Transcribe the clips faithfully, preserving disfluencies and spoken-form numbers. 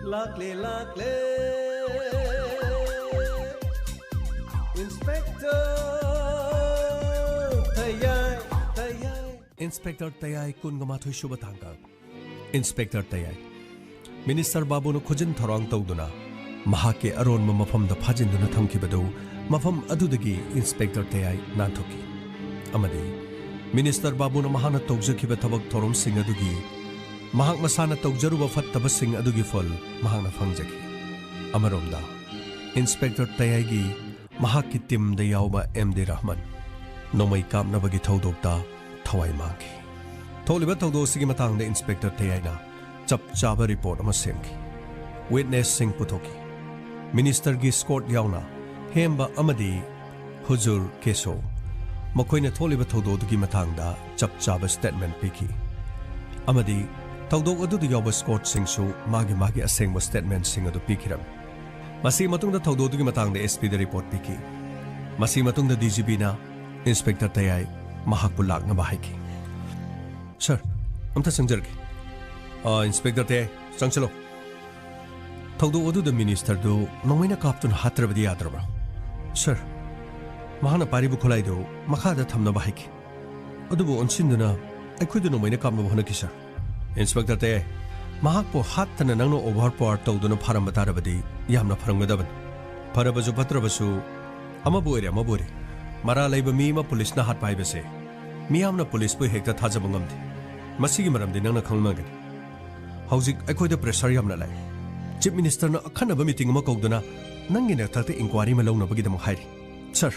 ꯂꯥꯛꯂꯦ, ꯂꯥꯛꯂꯦ, Inspector ꯇꯌꯥꯏ, ꯇꯌꯥꯏ꯫ Inspector ꯇꯌꯥꯏ, ꯀꯨꯟꯒ ꯃꯥꯊꯣꯏ ꯁꯨꯕ ꯇꯥꯡꯀꯛ꯫ Inspector ꯇꯌꯥꯏ꯫ Minister ꯕꯥꯕꯨꯅ ꯈꯨꯖꯤꯟ ꯊꯧꯔꯥꯡ ꯇꯧꯗꯨꯅ ꯃꯍꯥꯛꯀꯤ ꯑꯔꯣꯟꯕ ꯃꯐꯝꯗ ꯐꯥꯖꯤꯟꯗꯨꯅ ꯊꯝꯈꯤꯕꯗꯨ ꯃꯐꯝ ꯑꯗꯨꯗꯒꯤ Inspector ꯇꯌꯥꯏ ꯅꯥꯟꯊꯣꯛꯈꯤ꯫ ꯑꯃꯗꯤ Minister ꯕꯥꯕꯨꯅ ꯃꯍꯥꯛꯅ ꯇꯧꯖꯈꯤꯕ ꯊꯕꯛ ꯊꯧꯔꯝꯁꯤꯡ ꯑꯗꯨꯒꯤ, ꯃꯍꯥꯛ ꯃꯁꯥꯅ ꯇꯧꯖꯔꯨꯕ ꯐꯠꯇꯕꯁꯤꯡ ꯑꯗꯨꯒꯤ ꯐꯜ ꯃꯍꯥꯛꯅ ꯐꯪꯖꯈꯤ꯫ ꯑꯃꯔꯣꯝꯗ, Inspector ꯇꯌꯥꯏꯒꯤ ꯃꯍꯥꯛꯀꯤ teamꯗ ꯌꯥꯎꯕ M D ꯔꯍꯃꯟ ꯅꯣꯡꯃꯩ ꯀꯥꯞꯅꯕꯒꯤ ꯊꯧꯗꯣꯛꯇ ꯊꯋꯥꯏ ꯃꯥꯡꯈꯤ꯫ ꯊꯣꯛꯂꯤꯕ ꯊꯧꯗꯣꯛ ꯑꯁꯤꯒꯤ ꯃꯇꯥꯡꯗ Inspector ꯇꯌꯥꯏꯅ ꯆꯞ ꯆꯥꯕ report ꯑꯃ ꯁꯦꯝꯈꯤ꯫ Witnessꯁꯤꯡ ꯄꯨꯊꯣꯛꯈꯤ꯫ Ministerꯒꯤ escort ꯌꯥꯎꯅ ꯍꯦꯝꯕ ꯑꯃꯗꯤ ꯍꯨꯖꯨꯔ ꯀꯦꯁꯣ, ꯃꯈꯣꯏꯅ ꯊꯣꯛꯂꯤꯕ ꯊꯧꯗꯣꯛ ꯑꯗꯨꯒꯤ ꯃꯇꯥꯡꯗ ꯆꯞ ꯆꯥꯕ statement ꯄꯤꯈꯤ꯫ ꯑꯃꯗꯤ ꯊꯧꯗꯣꯛ ꯑꯗꯨꯗ ꯌꯥꯎꯕ escortꯁꯤꯡꯁꯨ ꯃꯥꯒꯤ ꯃꯥꯒꯤ ꯑꯁꯦꯡꯕ statementꯁꯤꯡ ꯑꯗꯨ ꯄꯤꯈꯤꯔꯝꯃꯤ꯫ ꯃꯁꯤꯒꯤ ꯃꯇꯨꯡꯗ ꯊꯧꯗꯣꯛ ꯑꯗꯨꯒꯤ ꯃꯇꯥꯡꯗ SPꯗ report ꯄꯤꯈꯤ꯫ ꯃꯁꯤꯒꯤ ꯃꯇꯨꯡꯗ DGPꯅ Inspector ꯇꯌꯥꯏ ꯃꯍꯥꯛꯄꯨ ꯂꯥꯛꯅꯕ ꯍꯥꯏꯈꯤ꯫ "Sir, ꯑꯝꯇ ꯆꯪꯖꯔꯛꯀꯦ꯫ ꯑ, Inspector ꯇꯌꯥꯏ, ꯆꯪꯁꯤꯜꯂꯣ꯫ ꯊꯧꯗꯣꯛ ꯑꯗꯨꯗ ministerꯗꯨ ꯅꯣꯡꯃꯩꯅ ꯀꯥꯞꯇꯨꯅ ꯍꯥꯠꯇ꯭ꯔꯕꯗꯤ ꯌꯥꯗ꯭ꯔꯕ꯭ꯔꯥ?" "Sir, ꯃꯍꯥꯛꯅ ꯄꯥꯏꯔꯤꯕ ꯈꯨꯠꯂꯥꯏꯗꯨ ꯃꯈꯥꯗ ꯊꯝꯅꯕ ꯍꯥꯏꯈꯤ꯫ ꯑꯗꯨꯕꯨ ꯑꯣꯟꯁꯤꯟꯗꯨꯅ ꯑꯩꯈꯣꯏꯗ ꯅꯣꯡꯃꯩꯅ ꯀꯥꯞꯅꯕ ꯍꯣꯠꯅꯈꯤ, sir꯫" "Inspector ꯇꯌꯥꯏ, ꯃꯍꯥꯛꯄꯨ ꯍꯥꯠꯇꯅ ꯅꯪꯅ overpower ꯇꯧꯗꯨꯅ ꯐꯥꯔꯝꯕ ꯇꯥꯔꯕꯗꯤ ꯌꯥꯝꯅ ꯐꯔꯝꯒꯗꯕꯅꯤ꯫ ꯐꯔꯕꯁꯨ ꯐꯠꯇ꯭ꯔꯕꯁꯨ, ꯑꯃꯕꯨ ꯑꯣꯏꯔꯦ ꯑꯃꯕꯨ ꯑꯣꯏꯔꯦ, ꯃꯔꯥꯜ ꯂꯩꯕ ꯃꯤ ꯑꯃ policeꯅ ꯍꯥꯠꯄ ꯍꯥꯏꯕꯁꯦ ꯃꯤꯌꯥꯝꯅ policeꯄꯨ ꯍꯦꯛꯇ ꯊꯥꯖꯕ ꯉꯝꯗꯦ꯫ ꯃꯁꯤꯒꯤ ꯃꯔꯝꯗꯤ ꯅꯪꯅ ꯈꯪꯂꯝꯒꯅꯤ꯫ ꯍꯧꯖꯤꯛ ꯑꯩꯈꯣꯏꯗ pressure ꯌꯥꯝꯅ ꯂꯥꯛꯏ꯫ Chief Ministerꯅ ꯑꯈꯟꯅꯕ meeting ꯑꯃ ꯀꯧꯗꯨꯅ ꯅꯪꯒꯤ ꯅꯊꯛꯇ inquiry ꯑꯃ ꯂꯧꯅꯕꯒꯤꯗꯃꯛ ꯍꯥꯏꯔꯤ꯫ Sir,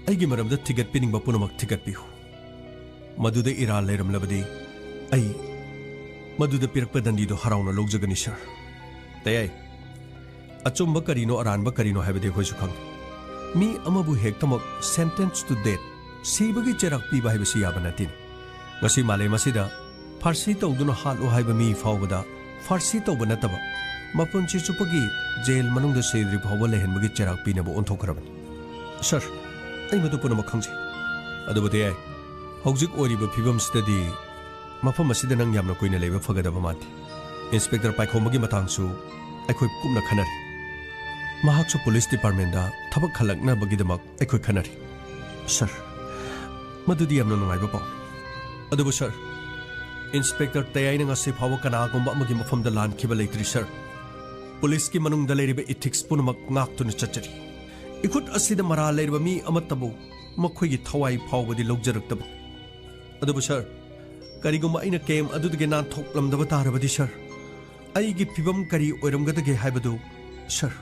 ꯑꯩꯒꯤ ꯃꯔꯝꯗ ꯊꯤꯒꯠꯄꯤꯅꯤꯡꯕ ꯄꯨꯝꯅꯃꯛ ꯊꯤꯒꯠꯄꯤꯌꯨ꯫ ꯃꯗꯨꯗ ꯏꯔꯥꯜ ꯂꯩꯔꯝꯂꯕꯗꯤ ꯑꯩ ꯃꯗꯨꯗ ꯄꯤꯔꯛꯄ ꯗꯟꯗꯤꯗꯨ ꯍꯔꯥꯎꯅ ꯂꯧꯖꯒꯅꯤ, sir꯫ ꯇꯌꯥꯏ, ꯑꯆꯨꯝꯕ ꯀꯔꯤꯅꯣ, ꯑꯔꯥꯟꯕ ꯀꯔꯤꯅꯣ ꯍꯥꯏꯕꯗꯤ ꯑꯩꯈꯣꯏꯁꯨ ꯈꯪꯗꯦ꯫ ꯃꯤ ꯑꯃꯕꯨ ꯍꯦꯛꯇꯃꯛ sentence to death, ꯁꯤꯕꯒꯤ ꯆꯩꯔꯥꯛ ꯄꯤꯕ ꯍꯥꯏꯕꯁꯤ ꯌꯥꯕ ꯅꯠꯇꯦꯅꯦ꯫ ꯉꯁꯤ ꯃꯥꯂꯦꯝ ꯑꯁꯤꯗ ꯐꯥꯔꯁꯤ ꯇꯧꯗꯨꯅ ꯍꯥꯠꯂꯨ ꯍꯥꯏꯕ ꯃꯤ ꯐꯥꯎꯕꯗ ꯐꯥꯔꯁꯤ ꯇꯧꯕ ꯅꯠꯇꯕ, ꯃꯄꯨꯟꯁꯤ ꯆꯨꯞꯄꯒꯤ ꯖꯦꯜ ꯃꯅꯨꯡꯗ ꯁꯤꯗ꯭ꯔꯤ ꯐꯥꯎꯕ ꯂꯩꯍꯟꯕꯒꯤ ꯆꯩꯔꯥꯛ ꯄꯤꯅꯕ ꯑꯣꯟꯊꯣꯛꯈ꯭ꯔꯕꯅꯤ꯫ Sir, ꯑꯩ ꯃꯗꯨ ꯄꯨꯝꯅꯃꯛ ꯈꯪꯖꯩ꯫ ꯑꯗꯨꯕꯨ ꯇꯌꯥꯏ, ꯍꯧꯖꯤꯛ ꯑꯣꯏꯔꯤꯕ ꯐꯤꯕꯝꯁꯤꯗꯗꯤ ꯃꯐꯝ ꯑꯁꯤꯗ ꯅꯪ ꯌꯥꯝꯅ ꯀꯨꯏꯅ ꯂꯩꯕ ꯐꯒꯗꯕ ꯃꯥꯟꯗꯦ꯫ ꯏꯟꯁꯄꯦꯛꯇꯔ ꯄꯥꯏꯈꯣꯝꯕꯒꯤ ꯃꯇꯥꯡꯁꯨ ꯑꯩꯈꯣꯏ ꯀꯨꯞꯅ ꯈꯟꯅꯔꯤ꯫ ꯃꯍꯥꯛꯁꯨ ꯄꯨꯂꯤꯁ ꯗꯤꯄꯥꯔꯠꯃꯦꯟꯗ ꯊꯕꯛ ꯈꯜꯂꯛꯅꯕꯒꯤꯗꯃꯛ ꯑꯩꯈꯣꯏ ꯈꯟꯅꯔꯤ꯫ ꯁꯥꯔ, ꯃꯗꯨꯗꯤ ꯌꯥꯝꯅ ꯅꯨꯡꯉꯥꯏꯕ ꯄꯥꯎ꯫ ꯑꯗꯨꯕꯨ ꯁꯥꯔ, ꯏꯟꯁꯄꯦꯛꯇꯔ ꯇꯌꯥꯏꯅ ꯉꯁꯤ ꯐꯥꯎꯕ ꯀꯅꯥꯒꯨꯝꯕ ꯑꯃꯒꯤ ꯃꯐꯝꯗ ꯂꯥꯟꯈꯤꯕ ꯂꯩꯇ꯭ꯔꯤ ꯁꯥꯔ꯫ ꯄꯨꯂꯤꯁꯀꯤ ꯃꯅꯨꯡꯗ ꯂꯩꯔꯤꯕ ꯏꯊꯤꯛꯁ ꯄꯨꯝꯅꯃꯛ ꯉꯥꯛꯇꯨꯅ ꯆꯠꯆꯔꯤ꯫ ꯏꯈꯨꯠ ꯑꯁꯤꯗ ꯃꯔꯥꯜ ꯂꯩꯔꯕ ꯃꯤ ꯑꯃꯠꯇꯕꯨ ꯃꯈꯣꯏꯒꯤ ꯊꯋꯥꯏ ꯐꯥꯎꯕꯗꯤ ꯂꯧꯖꯔꯛꯇꯕꯅꯤ꯫ ꯑꯗꯨꯕꯨ ꯁꯥꯔ, ꯀꯔꯤꯒꯨꯝꯕ ꯑꯩꯅ ꯀꯦꯝ ꯑꯗꯨꯗꯒꯤ ꯅꯥꯟꯊꯣꯛꯂꯝꯗꯕ ꯇꯥꯔꯕꯗꯤ ꯁꯥꯔ, ꯑꯩꯒꯤ ꯐꯤꯕꯝ ꯀꯔꯤ ꯑꯣꯏꯔꯝꯒꯗꯒꯦ ꯍꯥꯏꯕꯗꯨ ꯁꯥꯔ꯫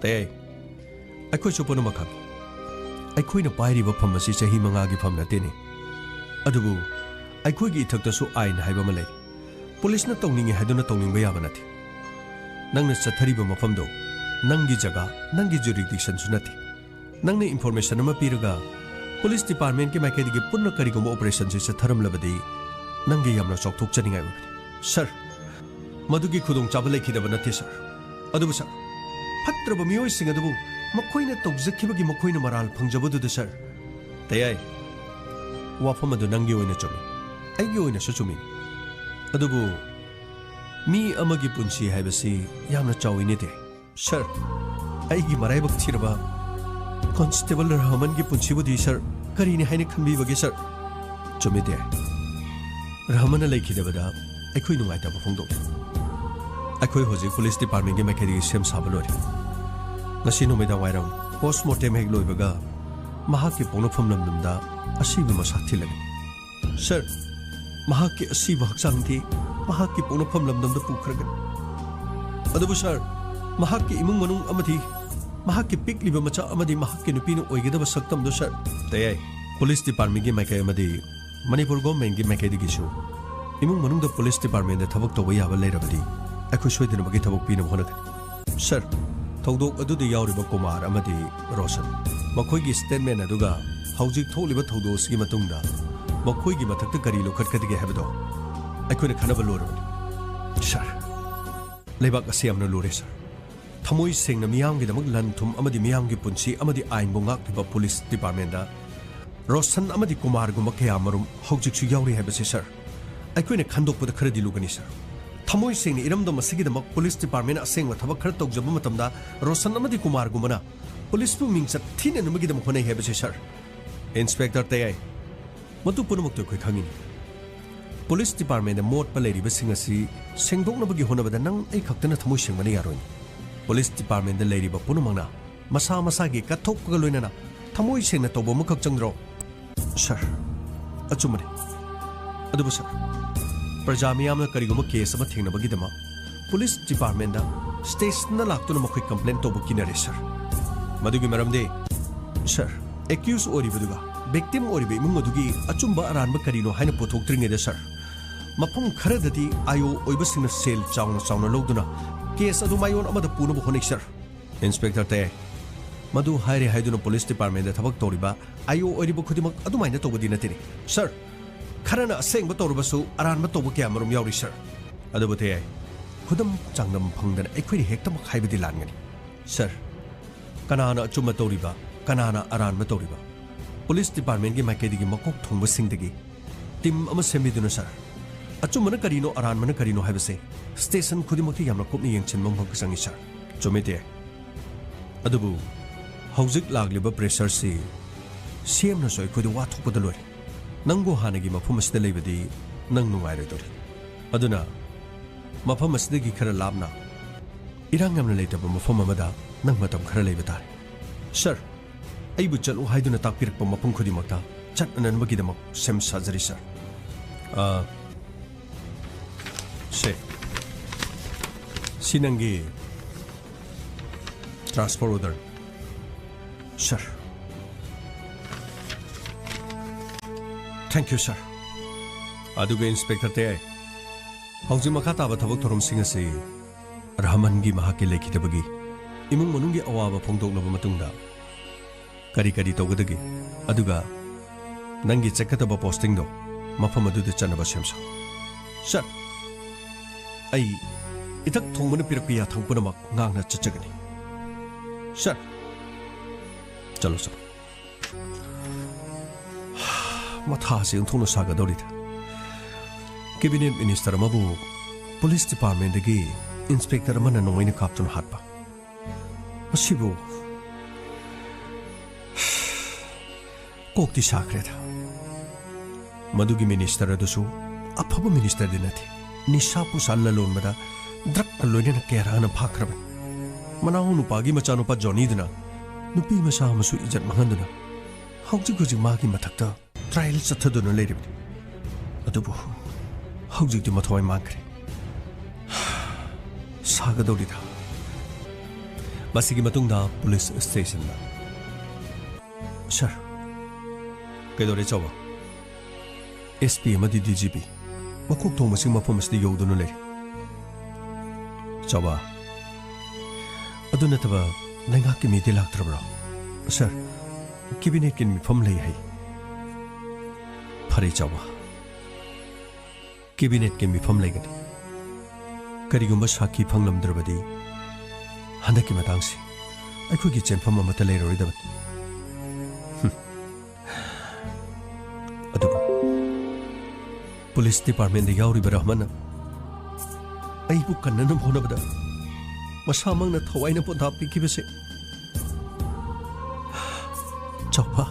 ꯇꯌꯥꯏ, ꯑꯩꯈꯣꯏꯁꯨ ꯄꯨꯝꯅꯃꯛ ꯈꯪꯏ꯫ ꯑꯩꯈꯣꯏꯅ ꯄꯥꯏꯔꯤꯕ ꯐꯝ ꯑꯁꯤ ꯆꯍꯤ ꯃꯉꯥꯒꯤ ꯐꯝ ꯅꯠꯇꯦꯅꯦ꯫ ꯑꯗꯨꯕꯨ ꯑꯩꯈꯣꯏꯒꯤ ꯏꯊꯛꯇꯁꯨ ꯑꯥꯏꯟ ꯍꯥꯏꯕ ꯑꯃ ꯂꯩ꯫ ꯄꯨꯂꯤꯁꯅ ꯇꯧꯅꯤꯡꯉꯤ ꯍꯥꯏꯗꯨꯅ ꯇꯧꯅꯤꯡꯕ ꯌꯥꯕ ꯅꯠꯇꯦ꯫ ꯅꯪꯅ ꯆꯠꯊꯔꯤꯕ ꯃꯐꯝꯗꯣ ꯅꯪꯒꯤ ꯖꯒꯥ, ꯅꯪꯒꯤ ꯖꯨꯔꯤꯗꯤꯛꯁꯟꯁꯨ ꯅꯠꯇꯦ꯫ ꯅꯪꯅ ꯏꯟꯐꯣꯔꯃꯦꯁꯟ ꯑꯃ ꯄꯤꯔꯒ ꯄꯨꯂꯤꯁ ꯗꯤꯄꯥꯔꯠꯃꯦꯟꯒꯤ ꯃꯥꯏꯀꯩꯗꯒꯤ ꯄꯨꯟꯅ ꯀꯔꯤꯒꯨꯝꯕ ꯑꯣꯄꯔꯦꯁꯟꯁꯤ ꯆꯠꯊꯔꯝꯂꯕꯗꯤ ꯅꯪꯒꯤ ꯌꯥꯝꯅ ꯆꯥꯎꯊꯣꯛꯆꯅꯤꯡꯉꯥꯏ ꯑꯣꯏꯕꯅꯤ꯫ ꯁꯥꯔ, ꯃꯗꯨꯒꯤ ꯈꯨꯗꯣꯡꯆꯥꯕ ꯂꯩꯈꯤꯗꯕ ꯅꯠꯇꯦ ꯁꯥꯔ꯫ ꯑꯗꯨꯕꯨ ꯁꯥꯔ, ꯐꯠꯇ꯭ꯔꯕ ꯃꯤꯑꯣꯏꯁꯤꯡ ꯑꯗꯨꯕꯨ ꯃꯈꯣꯏꯅ ꯇꯧꯖꯈꯤꯕꯒꯤ ꯃꯈꯣꯏꯅ ꯃꯔꯥꯜ ꯐꯪꯖꯕꯗꯨꯗ ꯁꯥꯔ꯫ ꯇꯌꯥꯏ, ꯋꯥꯐꯝ ꯑꯗꯨ ꯅꯪꯒꯤ ꯑꯣꯏꯅ ꯆꯨꯝꯃꯤ, ꯑꯩꯒꯤ ꯑꯣꯏꯅꯁꯨ ꯆꯨꯝꯃꯤ꯫ ꯑꯗꯨꯕꯨ ꯃꯤ ꯑꯃꯒꯤ ꯄꯨꯟꯁꯤ ꯍꯥꯏꯕꯁꯤ ꯌꯥꯝꯅ ꯆꯥꯎꯏꯅꯦ ꯇꯌꯥꯏ꯫ ꯁꯥꯔ, ꯑꯩꯒꯤ ꯃꯔꯥꯏꯕꯛ ꯊꯤꯔꯕ ꯀꯣꯟꯁꯇꯦꯕꯜ ꯔꯍꯃꯟꯒꯤ ꯄꯨꯟꯁꯤꯕꯨꯗꯤ ꯁꯥꯔ ꯀꯔꯤꯅꯤ ꯍꯥꯏꯅ ꯈꯟꯕꯤꯕꯒꯦ ꯁꯥꯔ? ꯆꯨꯝꯃꯤ ꯇꯌꯥꯏ, ꯔꯍꯃꯟꯅ ꯂꯩꯈꯤꯗꯕꯗ ꯑꯩꯈꯣꯏ ꯅꯨꯡꯉꯥꯏꯇꯕ ꯐꯣꯡꯗꯣꯛꯂꯤ꯫ ꯑꯩꯈꯣꯏ ꯍꯧꯖꯤꯛ ꯄꯨꯂꯤꯁ ꯗꯤꯄꯥꯔꯠꯃꯦꯟꯒꯤ ꯃꯥꯏꯀꯩꯗꯒꯤ ꯁꯦꯝ ꯁꯥꯕ ꯂꯣꯏꯔꯦ꯫ ꯉꯁꯤ ꯅꯨꯃꯤꯗꯥꯡ ꯋꯥꯏꯔꯝ ꯄꯣꯁꯃꯣꯔꯇꯦꯝ ꯍꯦꯛ ꯂꯣꯏꯕꯒ ꯃꯍꯥꯛꯀꯤ ꯄꯣꯛꯅꯐꯝ ꯂꯝꯗꯝꯗ ꯑꯁꯤꯕ ꯃꯁꯥ ꯊꯤꯜꯂꯒꯅꯤ꯫ ꯁꯥꯔ, ꯃꯍꯥꯛꯀꯤ ꯑꯁꯤꯕ ꯍꯛꯆꯥꯡꯗꯤ ꯃꯍꯥꯛꯀꯤ ꯄꯣꯛꯅꯐꯝ ꯂꯝꯗꯝꯗ ꯄꯨꯈ꯭ꯔꯒꯅꯤ꯫ ꯑꯗꯨꯕꯨ ꯁꯥꯔ, ꯃꯍꯥꯛꯀꯤ ꯏꯃꯨꯡ ꯃꯅꯨꯡ ꯑꯃꯗꯤ ꯃꯍꯥꯛꯀꯤ ꯄꯤꯛꯂꯤꯕ ꯃꯆꯥ ꯑꯃꯗꯤ ꯃꯍꯥꯛꯀꯤ ꯅꯨꯄꯤꯅ ꯑꯣꯏꯒꯗꯕ ꯁꯛꯇꯝꯗꯨ ꯁꯥꯔ꯫ ꯇꯌꯥꯏ, ꯄꯨꯂꯤꯁ ꯗꯤꯄꯥꯔꯠꯃꯦꯟꯒꯤ ꯃꯥꯏꯀꯩ ꯑꯃꯗꯤ ꯃꯅꯤꯄꯨꯔ ꯒꯣꯚꯔꯟꯃꯦꯟꯠꯀꯤ ꯃꯥꯏꯀꯩꯗꯒꯤꯁꯨ ꯏꯃꯨꯡ ꯃꯅꯨꯡꯗ ꯄꯨꯂꯤꯁ ꯗꯤꯄꯥꯔꯠꯃꯦꯟꯗ ꯊꯕꯛ ꯇꯧꯕ ꯌꯥꯕ ꯂꯩꯔꯕꯗꯤ ꯑꯩꯈꯣꯏ ꯁꯣꯏꯗꯅꯃꯛꯀꯤ ꯊꯕꯛ ꯄꯤꯅꯕ ꯍꯣꯠꯅꯒꯅꯤ꯫ ꯁꯥꯔ, ꯊꯧꯗꯣꯛ ꯑꯗꯨꯗ ꯌꯥꯎꯔꯤꯕ ꯀꯨꯃꯥꯔ ꯑꯃꯗꯤ ꯔꯣꯁꯟ, ꯃꯈꯣꯏꯒꯤ ꯁ꯭ꯇꯦꯠꯃꯦꯟ ꯑꯗꯨꯒ ꯍꯧꯖꯤꯛ ꯊꯣꯛꯂꯤꯕ ꯊꯧꯗꯣꯛ ꯑꯁꯤꯒꯤ ꯃꯇꯨꯡꯗ ꯃꯈꯣꯏꯒꯤ ꯃꯊꯛꯇ ꯀꯔꯤ ꯂꯧꯈꯠꯀꯗꯒꯦ ꯍꯥꯏꯕꯗꯣ ꯑꯩꯈꯣꯏꯅ ꯈꯟꯅꯕ ꯂꯣꯏꯔꯕꯅꯤ꯫ ꯁꯥꯔ, ꯂꯩꯕꯥꯛ ꯑꯁꯤ ꯌꯥꯝꯅ ꯂꯨꯔꯦ ꯁꯥꯔ꯫ ꯊꯃꯣꯏ ꯁꯦꯡꯅ ꯃꯤꯌꯥꯝꯒꯤꯗꯃꯛ ꯂꯟ ꯊꯨꯝ ꯑꯃꯗꯤ ꯃꯤꯌꯥꯝꯒꯤ ꯄꯨꯟꯁꯤ ꯑꯃꯗꯤ ꯑꯥꯏꯟꯕꯨ ꯉꯥꯛꯂꯤꯕ ꯄꯨꯂꯤꯁ ꯗꯤꯄꯥꯔꯠꯃꯦꯟꯗ ꯔꯣꯁꯟ ꯑꯃꯗꯤ ꯀꯨꯃꯥꯔꯒꯨꯝꯕ ꯀꯌꯥ ꯃꯔꯨꯝ ꯍꯧꯖꯤꯛꯁꯨ ꯌꯥꯎꯔꯤ ꯍꯥꯏꯕꯁꯤ ꯁꯥꯔ, ꯑꯩꯈꯣꯏꯅ ꯈꯟꯗꯣꯛꯄꯗ ꯈꯔꯗꯤ ꯂꯨꯒꯅꯤ ꯁꯥꯔ꯫ ꯊꯃꯣꯏ ꯁꯦꯡꯅ ꯏꯔꯝꯗꯝ ꯑꯁꯤꯒꯤꯗꯃꯛ ꯄꯨꯂꯤꯁ ꯗꯤꯄꯥꯔꯠꯃꯦꯟꯅ ꯑꯁꯦꯡꯕ ꯊꯕꯛ ꯈꯔ ꯇꯧꯖꯕ ꯃꯇꯝꯗ ꯔꯣꯁꯟ ꯑꯃꯗꯤ ꯀꯨꯃꯥꯔꯒꯨꯝꯕꯅ ꯄꯨꯂꯤꯁꯄꯨ ꯃꯤꯡꯆꯠ ꯊꯤꯅꯅꯕꯒꯤꯗꯃꯛ ꯍꯣꯠꯅꯩ ꯍꯥꯏꯕꯁꯦ, ꯁꯥꯔ꯫ ꯏꯟꯁꯄꯦꯛꯇꯔ ꯇꯌꯥꯏ, ꯃꯗꯨ ꯄꯨꯝꯅꯃꯛꯇꯨ ꯑꯩꯈꯣꯏ ꯈꯪꯉꯤꯅꯤ꯫ ꯄꯨꯂꯤꯁ ꯗꯤꯄꯥꯔꯠꯃꯦꯟꯗ ꯃꯣꯠꯄ ꯂꯩꯔꯤꯕꯁꯤꯡ ꯑꯁꯤ ꯁꯦꯡꯗꯣꯛꯅꯕꯒꯤ ꯍꯣꯠꯅꯕꯗ ꯅꯪ ꯑꯩ ꯈꯛꯇꯅ ꯊꯃꯣꯏ ꯁꯦꯡꯕꯅ ꯌꯥꯔꯣꯏꯅꯤ꯫ ꯄꯨꯂꯤꯁ ꯗꯤꯄꯥꯔꯠꯃꯦꯟꯗ ꯂꯩꯔꯤꯕ ꯄꯨꯝꯅꯃꯛꯅ ꯃꯁꯥ ꯃꯁꯥꯒꯤ ꯀꯠꯊꯣꯛꯄꯒ ꯂꯣꯏꯅꯅ ꯊꯃꯣꯏ ꯁꯦꯡꯅ ꯇꯧꯕ ꯑꯃꯈꯛ ꯆꯪꯗ꯭ꯔꯣ? ꯁꯥꯔ, ꯑꯆꯨꯝꯕꯅꯤ꯫ ꯑꯗꯨꯕꯨ ꯁꯥꯔ, ꯄ꯭ꯔꯖꯥ ꯃꯤꯌꯥꯝꯅ ꯀꯔꯤꯒꯨꯝꯕ ꯀꯦꯁ ꯑꯃ ꯊꯦꯡꯅꯕꯒꯤꯗꯃꯛ ꯄꯨꯂꯤꯁ ꯗꯤꯄꯥꯔꯠꯃꯦꯟꯗ ꯁ꯭ꯇꯦꯁꯟꯗ ꯂꯥꯛꯇꯨꯅ ꯃꯈꯣꯏ ꯀꯝꯄ꯭ꯂꯦꯟ ꯇꯧꯕ ꯀꯤꯅꯔꯦ, ꯁꯥꯔ꯫ ꯃꯗꯨꯒꯤ ꯃꯔꯝꯗꯤ, ꯁꯥꯔ, ꯑꯦꯀ꯭ꯌꯨꯁ ꯑꯣꯏꯔꯤꯕꯗꯨꯒ ꯚꯤꯛꯇꯤꯝ ꯑꯣꯏꯔꯤꯕ ꯏꯃꯨꯡ ꯑꯗꯨꯒꯤ ꯑꯆꯨꯝꯕ ꯑꯔꯥꯟꯕ ꯀꯔꯤꯅꯣ ꯍꯥꯏꯅ ꯄꯨꯊꯣꯛꯇ꯭ꯔꯤꯉꯩꯗ, ꯁꯥꯔ, ꯃꯐꯝ ꯈꯔꯗꯗꯤ ꯑꯥꯏ ꯑꯣ ꯑꯣꯏꯕꯁꯤꯡꯅ ꯁꯦꯜ ꯆꯥꯎꯅ ꯆꯥꯎꯅ ꯂꯧꯗꯨꯅ ꯀꯦꯁ ꯑꯗꯨ ꯃꯥꯏꯑꯣꯟ ꯑꯃꯗ ꯄꯨꯅꯕ ꯍꯣꯠꯅꯩ, ꯁꯥꯔ꯫ ꯏꯟꯁꯄꯦꯛꯇꯔ ꯇꯌꯥꯏ, ꯃꯗꯨ ꯍꯥꯏꯔꯦ ꯍꯥꯏꯗꯨꯅ ꯄꯨꯂꯤꯁ ꯗꯤꯄꯥꯔꯠꯃꯦꯟꯗ ꯊꯕꯛ ꯇꯧꯔꯤꯕ ꯑꯥꯏ ꯑꯣ ꯑꯣꯏꯔꯤꯕ ꯈꯨꯗꯤꯡꯃꯛ ꯑꯗꯨꯃꯥꯏꯅ ꯇꯧꯕꯗꯤ ꯅꯠꯇꯦꯅꯦ, ꯁꯥꯔ꯫ ꯈꯔꯅ ꯑꯁꯦꯡꯕ ꯇꯧꯔꯕꯁꯨ ꯑꯔꯥꯟꯕ ꯇꯧꯕ ꯀꯌꯥ ꯃꯔꯨꯝ ꯌꯥꯎꯔꯤ, ꯁꯥꯔ꯫ ꯑꯗꯨꯕꯨ ꯇꯌꯥꯏ, ꯈꯨꯗꯝ ꯆꯥꯡꯗꯝ ꯐꯪꯗꯅ ꯑꯩꯈꯣꯏꯅ ꯍꯦꯛꯇꯃꯛ ꯍꯥꯏꯕꯗꯤ ꯂꯥꯟꯒꯅꯤ, ꯁꯥꯔ꯫ ꯀꯅꯥꯅ ꯑꯆꯨꯝꯕ ꯇꯧꯔꯤꯕ, ꯀꯅꯥꯅ ꯑꯔꯥꯟꯕ ꯇꯧꯔꯤꯕ, ꯄꯨꯂꯤꯁ ꯗꯤꯄꯥꯔꯠꯃꯦꯟꯒꯤ ꯃꯥꯏꯀꯩꯗꯒꯤ ꯃꯀꯣꯛ ꯊꯣꯡꯕꯁꯤꯡꯗꯒꯤ ꯇꯤꯝ ꯑꯃ ꯁꯦꯝꯕꯤꯗꯨꯅ, ꯁꯥꯔ, ꯑꯆꯨꯝꯕꯅ ꯀꯔꯤꯅꯣ, ꯑꯔꯥꯟꯕꯅ ꯀꯔꯤꯅꯣ ꯍꯥꯏꯕꯁꯦ ꯁ꯭ꯇꯦꯁꯟ ꯈꯨꯗꯤꯡꯃꯛꯇ ꯌꯥꯝꯅ ꯀꯨꯞꯅ ꯌꯦꯡꯁꯤꯟꯕ ꯑꯃꯈꯛ ꯆꯪꯏ, ꯁꯥꯔ꯫ ꯆꯨꯝꯃꯤ, ꯇꯌꯥꯏ꯫ ꯑꯗꯨꯕꯨ ꯍꯧꯖꯤꯛ ꯂꯥꯛꯂꯤꯕ ꯄ꯭ꯔꯦꯁꯔꯁꯤ ꯁꯤ ꯑꯦꯝꯅꯁꯨ ꯑꯩꯈꯣꯏꯗ ꯋꯥꯊꯣꯛꯄꯗ ꯂꯣꯏꯔꯦ꯫ ꯅꯪꯕꯨ ꯍꯥꯟꯅꯒꯤ ꯃꯐꯝ ꯑꯁꯤꯗ ꯂꯩꯕꯗꯤ ꯅꯪ ꯅꯨꯡꯉꯥꯏꯔꯣꯏꯗꯧꯔꯤ꯫ ꯑꯗꯨꯅ ꯃꯐꯝ ꯑꯁꯤꯗꯒꯤ ꯈꯔ ꯂꯥꯞꯅ, ꯏꯔꯥꯡ ꯌꯥꯝꯅ ꯂꯩꯇꯕ ꯃꯐꯝ ꯑꯃꯗ ꯅꯪ ꯃꯇꯝ ꯈꯔ ꯂꯩꯕ ꯇꯥꯔꯦ꯫ ꯁꯥꯔ, ꯑꯩꯕꯨ ꯆꯠꯂꯨ ꯍꯥꯏꯗꯨꯅ ꯇꯥꯛꯄꯤꯔꯛꯄ ꯃꯐꯝ ꯈꯨꯗꯤꯡꯃꯛꯇ ꯆꯠꯅꯅꯕꯒꯤꯗꯃꯛ ꯁꯦꯝ ꯁꯥꯖꯔꯤ, ꯁꯥꯔ꯫ ꯑ, ꯁꯦ, ꯁꯤ ꯅꯪꯒꯤ transfer order, sir. Thank you, sir. ꯑꯗꯨꯒ ꯏꯟꯁꯄꯦꯛꯇꯔ ꯇꯌꯥꯏ, ꯍꯧꯖꯤꯛ ꯃꯈꯥ ꯇꯥꯕ ꯊꯕꯛ ꯊꯧꯔꯝꯁꯤꯡ ꯑꯁꯤ ꯔꯍꯃꯟꯒꯤ ꯃꯍꯥꯛꯀꯤ ꯂꯩꯈꯤꯗꯕꯒꯤ ꯏꯃꯨꯡ ꯃꯅꯨꯡꯒꯤ ꯑꯋꯥꯕ ꯐꯣꯡꯗꯣꯛꯂꯕ ꯃꯇꯨꯡꯗ ꯀꯔꯤ ꯀꯔꯤ ꯇꯧꯒꯗꯒꯦ? ꯑꯗꯨꯒ ꯅꯪꯒꯤ ꯆꯠꯀꯗꯕ ꯄꯣꯁꯇꯤꯡꯗꯣ ꯃꯐꯝ ꯑꯗꯨꯗ ꯆꯠꯅꯕ ꯁꯦꯝ ꯁꯥꯎ꯫ ꯁꯥꯔ, ꯑꯩ ꯏꯊꯛ ꯊꯣꯡꯕꯅ ꯄꯤꯔꯛꯄ ꯌꯥꯊꯪ ꯄꯨꯝꯅꯃꯛ ꯉꯥꯛꯅ ꯆꯠꯆꯒꯅꯤ꯫ ꯁꯥꯔ, ꯆꯠꯂꯣ, ꯆꯠꯂꯣ꯫ ꯃꯊꯥꯁꯦ ꯑꯣꯟꯊꯣꯛꯅ ꯁꯥꯒꯗꯧꯔꯤꯗ꯫ ꯀꯦꯕꯤꯅꯦꯠ ꯃꯤꯅꯤꯁꯇꯔ ꯑꯃꯕꯨ ꯄꯨꯂꯤꯁ ꯗꯤꯄꯥꯔꯠꯃꯦꯟꯗꯒꯤ ꯏꯟꯁꯄꯦꯛꯇꯔ ꯑꯃꯅ ꯅꯣꯡꯃꯩꯅ ꯀꯥꯞꯇꯨꯅ ꯍꯥꯠꯄ꯫ ꯃꯁꯤꯕꯨ ꯀꯣꯛꯇꯤ ꯁꯥꯈ꯭ꯔꯦꯗ꯫ ꯃꯗꯨꯒꯤ ꯃꯤꯅꯤꯁꯇꯔ ꯑꯗꯨꯁꯨ ꯑꯐꯕ ꯃꯤꯅꯤꯁꯇꯔꯗꯤ ꯅꯠꯇꯦ꯫ ꯅꯤꯁꯥ ꯄꯨꯁꯥ ꯂꯂꯣꯟꯕꯗ ꯗ꯭ꯔꯒꯀ ꯂꯣꯏꯅꯅ ꯀꯌꯥꯔꯛ ꯍꯥꯟꯅ ꯐꯥꯈ꯭ꯔꯕꯅꯤ꯫ ꯃꯅꯥꯎ ꯅꯨꯄꯥꯒꯤ ꯃꯆꯥꯅꯨꯄꯥ ꯖꯣꯅꯤꯗꯨꯅ ꯅꯨꯄꯤ ꯃꯆꯥ ꯑꯃꯁꯨ ꯏꯖꯠ ꯃꯥꯡꯍꯟꯗꯨꯅ ꯍꯧꯖꯤꯛ ꯍꯧꯖꯤꯛ ꯃꯥꯒꯤ ꯃꯊꯛꯇ ꯇ꯭ꯔꯥꯏꯌꯦꯜ ꯆꯠꯊꯗꯨꯅ ꯂꯩꯔꯤꯕꯅꯤ꯫ ꯑꯗꯨꯕꯨ ꯍꯧꯖꯤꯛꯇꯤ ꯃꯊꯋꯥꯏ ꯃꯥꯡꯈ꯭ꯔꯦ꯫ ꯁꯥꯒꯗꯧꯔꯤꯗ꯫ ꯃꯁꯤꯒꯤ ꯃꯇꯨꯡꯗ ꯄꯨꯂꯤꯁ ꯁ꯭ꯇꯦꯁꯟꯗ꯫ ꯁꯥꯔ꯫ ꯀꯩꯗꯧꯔꯦ ꯆꯥꯎꯕ? ꯑꯦꯁ ꯄꯤ ꯑꯃꯗꯤ ꯗꯤ ꯖꯤ ꯄꯤ ꯃꯀꯣꯛ ꯊꯣꯡꯕꯁꯤꯡ ꯃꯐꯝ ꯑꯁꯤꯗ ꯌꯧꯗꯨꯅ ꯂꯩꯔꯦ꯫ ꯆꯥꯎꯕ, ꯑꯗꯨ ꯅꯠꯇꯕ ꯂꯩꯉꯥꯛꯀꯤ ꯃꯤꯗꯤ ꯂꯥꯛꯇ꯭ꯔꯕ꯭ꯔꯣ? ꯁꯥꯔ, ꯀꯦꯕꯤꯅꯦꯠꯀꯤ ꯃꯤꯐꯝ ꯂꯩ ꯍꯥꯏ꯫ ꯐꯔꯦ ꯆꯥꯎꯕ, ꯀꯦꯕꯤꯅꯦꯠꯀꯤ ꯃꯤꯐꯝ ꯂꯩꯒꯅꯤ꯫ ꯀꯔꯤꯒꯨꯝꯕ ꯁꯥꯈꯤ ꯐꯪꯂꯝꯗ꯭ꯔꯕꯗꯤ ꯍꯟꯗꯛꯀꯤ ꯃꯇꯥꯡꯁꯤ ꯑꯩꯈꯣꯏꯒꯤ ꯆꯦꯟꯐꯝ ꯑꯃꯠꯇ ꯂꯩꯔꯔꯣꯏꯗꯕꯅꯤ꯫ ꯍꯨꯝ꯫ ꯑꯗꯨꯕꯨ ꯄꯨꯂꯤꯁ ꯗꯤꯄꯥꯔꯠꯃꯦꯟꯗ ꯌꯥꯎꯔꯤꯕ ꯔꯍꯃꯟꯅ ꯑꯩꯕꯨ ꯀꯟꯅꯅꯕ ꯍꯣꯠꯅꯕꯗ ꯃꯁꯥꯃꯛꯅ ꯊꯋꯥꯏꯅ ꯄꯣꯟꯊꯥ ꯄꯤꯈꯤꯕꯁꯦ, ꯆꯥꯎꯕ,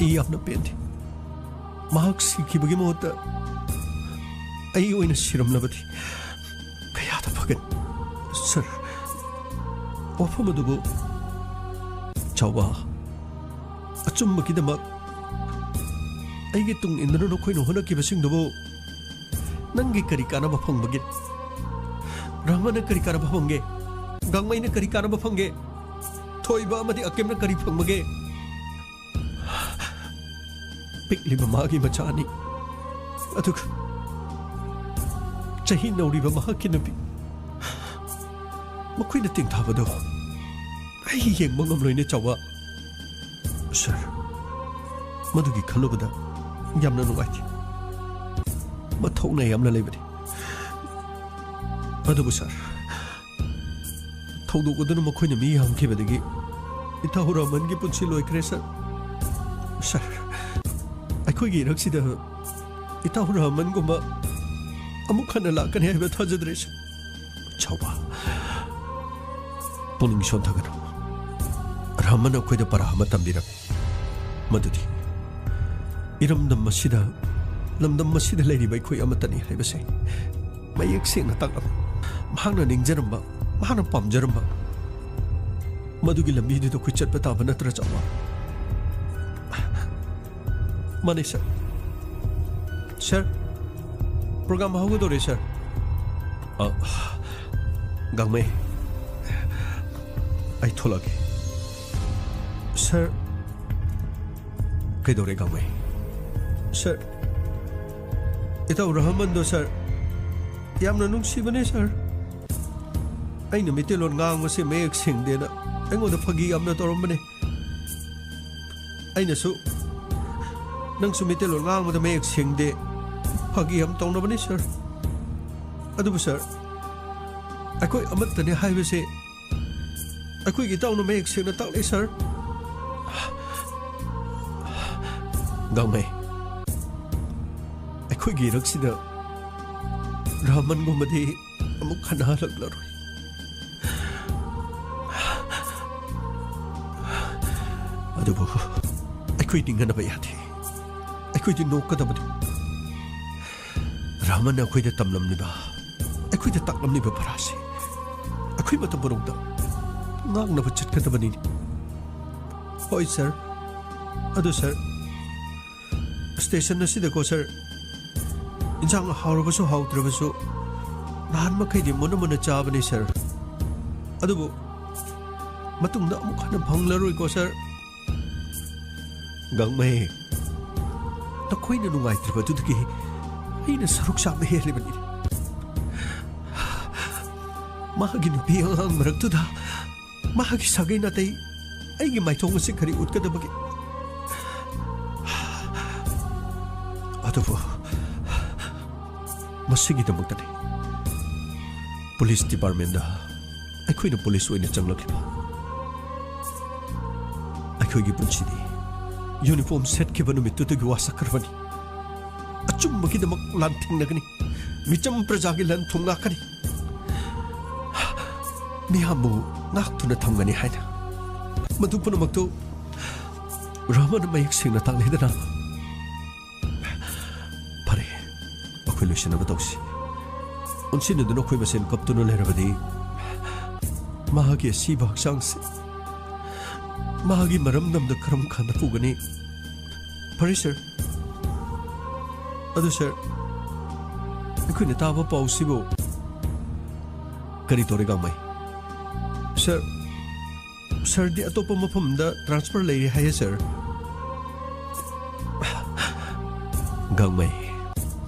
ꯑꯩ ꯌꯥꯝꯅ ꯄꯦꯟꯗꯦ꯫ ꯃꯍꯥꯛ ꯁꯤꯈꯤꯕꯒꯤ ꯃꯍꯨꯠꯇ ꯑꯩ ꯑꯣꯏꯅ ꯁꯤꯔꯝꯂꯕꯗꯤ ꯀꯌꯥꯗ ꯐꯒꯅꯤ꯫ ꯁꯥꯔ, ꯋꯥꯐꯝ ꯑꯗꯨꯕꯨ ꯆꯥꯎꯕ, ꯑꯆꯨꯝꯕꯒꯤꯗꯃꯛ ꯑꯩꯒꯤ ꯇꯨꯡ ꯏꯟꯗꯨꯅ ꯅꯈꯣꯏꯅ ꯍꯣꯠꯅꯈꯤꯕꯁꯤꯡꯗꯨꯕꯨ ꯅꯪꯒꯤ ꯀꯔꯤ ꯀꯥꯟꯅꯕ ꯐꯪꯕꯒꯦ? ꯔꯍꯃꯟꯅ ꯀꯔꯤ ꯀꯥꯟꯅꯕ ꯐꯪꯒꯦ? ꯒꯥꯡꯃꯩꯅ ꯀꯔꯤ ꯀꯥꯟꯅꯕ ꯐꯪꯒꯦ? ꯊꯣꯏꯕ ꯑꯃꯗꯤ ꯑꯀꯤꯝꯅ ꯀꯔꯤ ꯐꯪꯕꯒꯦ? ꯄꯤꯛꯂꯤꯕ ꯃꯥꯒꯤ ꯃꯆꯥ ꯑꯅꯤ, ꯑꯗꯨꯒ ꯆꯍꯤ ꯅꯧꯔꯤꯕ ꯃꯍꯥꯛꯀꯤ ꯅꯨꯄꯤ, ꯃꯈꯣꯏꯅ ꯇꯦꯡꯊꯥꯕꯗꯣ ꯑꯩ ꯌꯦꯡꯕ ꯉꯝꯂꯣꯏꯅꯦ, ꯆꯥꯎꯕ꯫ ꯁꯥꯔ, ꯃꯗꯨꯒꯤ ꯈꯜꯂꯨꯕꯗ ꯌꯥꯝꯅ ꯅꯨꯡꯉꯥꯏꯇꯦ꯫ ꯃꯊꯧꯅꯥ ꯌꯥꯝꯅ ꯂꯩꯕꯅꯤ꯫ ꯑꯗꯨꯕꯨ ꯁꯥꯔ, ꯊꯧꯗꯣꯛ ꯑꯗꯨꯅ ꯃꯈꯣꯏꯅ ꯃꯤ ꯌꯥꯝꯈꯤꯕꯗꯒꯤ ꯏꯇꯥꯎ ꯔꯍꯃꯟꯒꯤ ꯄꯨꯟꯁꯤ ꯂꯣꯏꯈ꯭ꯔꯦ, ꯁꯥꯔ꯫ ꯁꯥꯔ, ꯑꯩꯈꯣꯏꯒꯤ ꯏꯔꯛꯁꯤꯗ ꯏꯇꯥꯎ ꯔꯍꯃꯟꯒꯨꯝꯕ ꯑꯃꯨꯛ ꯍꯟꯅ ꯂꯥꯛꯀꯅꯤ ꯍꯥꯏꯕ ꯊꯥꯖꯗ꯭ꯔꯦ, ꯁꯔ꯫ ꯆꯥꯎꯕ, ꯄꯨꯛꯅꯤꯡ ꯁꯣꯟꯊꯒꯅꯨ꯫ ꯔꯍꯃꯟ ꯑꯩꯈꯣꯏꯗ ꯄꯔꯥ ꯑꯃ ꯇꯝꯕꯤꯔꯝꯃꯤ꯫ ꯃꯗꯨꯗꯤ ꯏꯔꯝꯗꯝ ꯑꯁꯤꯗ, ꯂꯝꯗꯝ ꯑꯁꯤꯗ ꯂꯩꯔꯤꯕ ꯑꯩꯈꯣꯏ ꯑꯃꯠꯇꯅꯤ ꯍꯥꯏꯕꯁꯦ ꯃꯌꯦꯛ ꯁꯦꯡꯅ ꯇꯥꯛꯂꯝꯃꯤ꯫ ꯃꯍꯥꯛꯅ ꯅꯤꯡꯖꯔꯝꯕ, ꯃꯍꯥꯛꯅ ꯄꯥꯝꯖꯔꯝꯕ ꯃꯗꯨꯒꯤ ꯂꯝꯕꯤꯗꯨꯗ ꯑꯩꯈꯣꯏ ꯆꯠꯄ ꯇꯥꯕ ꯅꯠꯇ꯭ꯔꯥ, ꯆꯥꯎꯕ? ꯃꯥꯅꯦ, ꯁꯔ꯫ ꯁꯔ, ꯄ꯭ꯔꯣꯒ꯭ꯔꯥꯝ ꯍꯧꯒꯗꯧꯔꯦ, ꯁꯔ꯫ ꯑ, ꯒꯥꯡꯃꯩ, ꯑꯩ ꯊꯣꯛꯂꯛꯑꯒꯦ꯫ ꯁꯔ, ꯀꯩꯗꯧꯔꯦ, ꯒꯥꯡꯃꯩ? ꯁꯔ, ꯏꯇꯥꯎ ꯔꯍꯃꯟꯗꯣ, ꯁꯔ, ꯌꯥꯝꯅ ꯅꯨꯡꯁꯤꯕꯅꯦ, ꯁꯔ꯫ ꯑꯩꯅ ꯃꯩꯇꯩꯂꯣꯟ ꯉꯥꯡꯕꯁꯦ ꯃꯌꯦꯛ ꯁꯦꯡꯗꯦꯅ ꯑꯩꯉꯣꯟꯗ ꯐꯥꯒꯤ ꯌꯥꯝꯅ ꯇꯧꯔꯝꯕꯅꯦ꯫ ꯑꯩꯅꯁꯨ, "ꯅꯪꯁꯨ ꯃꯩꯇꯩꯂꯣꯟ ꯉꯥꯡꯕꯗ ꯃꯌꯦꯛ ꯁꯦꯡꯗꯦ", ꯐꯥꯒꯤ ꯌꯥꯝ ꯇꯧꯅꯕꯅꯤ, ꯁꯔ꯫ ꯑꯗꯨꯕꯨ, ꯁꯔ, ꯑꯩꯈꯣꯏ ꯑꯃꯠꯇꯅꯦ ꯍꯥꯏꯕꯁꯦ ꯑꯩꯈꯣꯏꯒꯤ ꯏꯇꯥꯎꯅ ꯃꯌꯦꯛ ꯁꯦꯡꯅ ꯇꯥꯛꯂꯦ, ꯁꯔ꯫ ꯒꯥꯡꯃꯩ, ꯑꯩꯈꯣꯏꯒꯤ ꯏꯔꯛꯁꯤꯗ ꯔꯍꯃꯟꯒꯨꯝꯕꯗꯤ ꯑꯃꯨꯛ ꯍꯟꯅ ꯍꯜꯂꯛꯂꯔꯣꯏ꯫ ꯑꯗꯨꯕꯨ ꯑꯩꯈꯣꯏ ꯅꯤꯡꯍꯟꯅꯕ ꯌꯥꯗꯦ꯫ ꯑꯩꯈꯣꯏꯗꯤ ꯅꯣꯛꯀꯗꯕꯅꯤ꯫ ꯔꯍꯃꯟꯅ ꯑꯩꯈꯣꯏꯗ ꯇꯝꯂꯝꯂꯤꯕ, ꯑꯩꯈꯣꯏꯗ ꯇꯥꯛꯂꯝꯂꯤꯕ ꯄꯔꯥꯁꯤ ꯑꯩꯈꯣꯏ ꯃꯇꯝ ꯄꯨꯝꯅꯃꯛꯇ ꯉꯥꯛꯅꯕ ꯆꯠꯀꯗꯕꯅꯤꯅꯦ꯫ ꯍꯣꯏ, ꯁꯔ꯫ ꯑꯗꯨ, ꯁꯔ, ꯁ꯭ꯇꯦꯁꯟ ꯑꯁꯤꯗꯀꯣ, ꯁꯔ, ꯏꯟꯁꯥꯡ ꯍꯥꯎꯔꯕꯁꯨ ꯍꯥꯎꯇ꯭ꯔꯕꯁꯨ ꯅꯍꯥꯟ ꯃꯈꯩꯗꯤ ꯃꯨꯟꯅ ꯃꯨꯟꯅ ꯆꯥꯕꯅꯤ, ꯁꯔ꯫ ꯑꯗꯨꯕꯨ ꯃꯇꯨꯡꯗ ꯑꯃꯨꯛ ꯍꯟꯅ ꯐꯪꯂꯔꯣꯏꯀꯣ, ꯁꯔ꯫ ꯒꯥꯡꯃꯩ, ꯅꯈꯣꯏꯅ ꯅꯨꯡꯉꯥꯏꯇ꯭ꯔꯤꯕꯗꯨꯗꯒꯤ ꯑꯩꯅ ꯁꯔꯨꯛ ꯆꯥꯝꯃ ꯍꯦꯜꯂꯤꯕꯅꯤ꯫ ꯃꯥꯒꯤ ꯅꯨꯄꯤ ꯑꯉꯥꯡ ꯃꯔꯛꯇꯨꯗ ꯃꯍꯥꯛꯀꯤ ꯁꯥꯒꯩ ꯅꯥꯇꯩ ꯑꯩꯒꯤ ꯃꯥꯏꯊꯣꯡ ꯑꯁꯤ ꯀꯔꯤ ꯎꯠꯀꯗꯕꯒꯦ? ꯑꯗꯨꯕꯨ ꯃꯁꯤꯒꯤꯗꯃꯛꯇꯅꯤ ꯄꯨꯂꯤꯁ ꯗꯤꯄꯥꯔꯠꯃꯦꯟꯗ ꯑꯩꯈꯣꯏꯅ ꯄꯨꯂꯤꯁ ꯑꯣꯏꯅ ꯆꯪꯂꯛꯂꯤꯕ꯫ ꯑꯩꯈꯣꯏꯒꯤ ꯄꯨꯟꯁꯤꯗꯤ ꯌꯨꯅꯤꯐꯣꯔꯝ ꯁꯦꯠꯈꯤꯕ ꯅꯨꯃꯤꯠꯇꯨꯗꯒꯤ ꯋꯥꯁꯛꯈ꯭ꯔꯕꯅꯤ꯫ ꯑꯆꯨꯝꯕꯒꯤꯗꯃꯛ ꯂꯥꯟꯊꯦꯡꯅꯒꯅꯤ꯫ ꯃꯤꯆꯝ ꯄ꯭ꯔꯖꯥꯒꯤ ꯂꯟ ꯊꯨꯝ ꯉꯥꯛꯀꯅꯤ, ꯃꯤꯌꯥꯝꯕꯨ ꯉꯥꯛꯇꯨꯅ ꯊꯝꯒꯅꯤ ꯍꯥꯏꯅ꯫ ꯃꯗꯨ ꯄꯨꯝꯅꯃꯛꯇꯨ ꯔꯍꯃꯟꯅ ꯃꯌꯦꯛ ꯁꯦꯡꯅ ꯇꯥꯛꯂꯤꯗꯅ꯫ ꯐꯔꯦ, ꯑꯩꯈꯣꯏ ꯂꯣꯏꯁꯤꯟꯅꯕ ꯇꯧꯁꯤ꯫ ꯑꯣꯟꯁꯤꯟꯅꯗꯨꯅ ꯑꯩꯈꯣꯏ ꯃꯁꯦꯟ ꯀꯞꯇꯨꯅ ꯂꯩꯔꯕꯗꯤ ꯃꯍꯥꯛꯀꯤ ꯑꯁꯤꯕ ꯍꯛꯆꯥꯡꯁꯦ ꯃꯍꯥꯛꯀꯤ ꯃꯔꯝꯗꯝꯗ ꯀꯔꯝ ꯀꯥꯟꯗ ꯄꯨꯒꯅꯤ? ꯐꯔꯦ ꯁꯥꯔ꯫ ꯑꯗꯨ ꯁꯥꯔ, ꯑꯩꯈꯣꯏꯅ ꯇꯥꯕ ꯄꯥꯎꯁꯤꯕꯨ ꯀꯔꯤ ꯇꯧꯔꯦ ꯒꯥꯡꯃꯩ? ꯁꯥꯔ, ꯁꯥꯔꯗꯤ ꯑꯇꯣꯞꯄ ꯃꯐꯝꯗ ꯇ꯭ꯔꯥꯟꯁꯐꯔ ꯂꯩꯔꯦ ꯍꯥꯏꯌꯦ ꯁꯥꯔ꯫ ꯒꯥꯡꯃꯩ,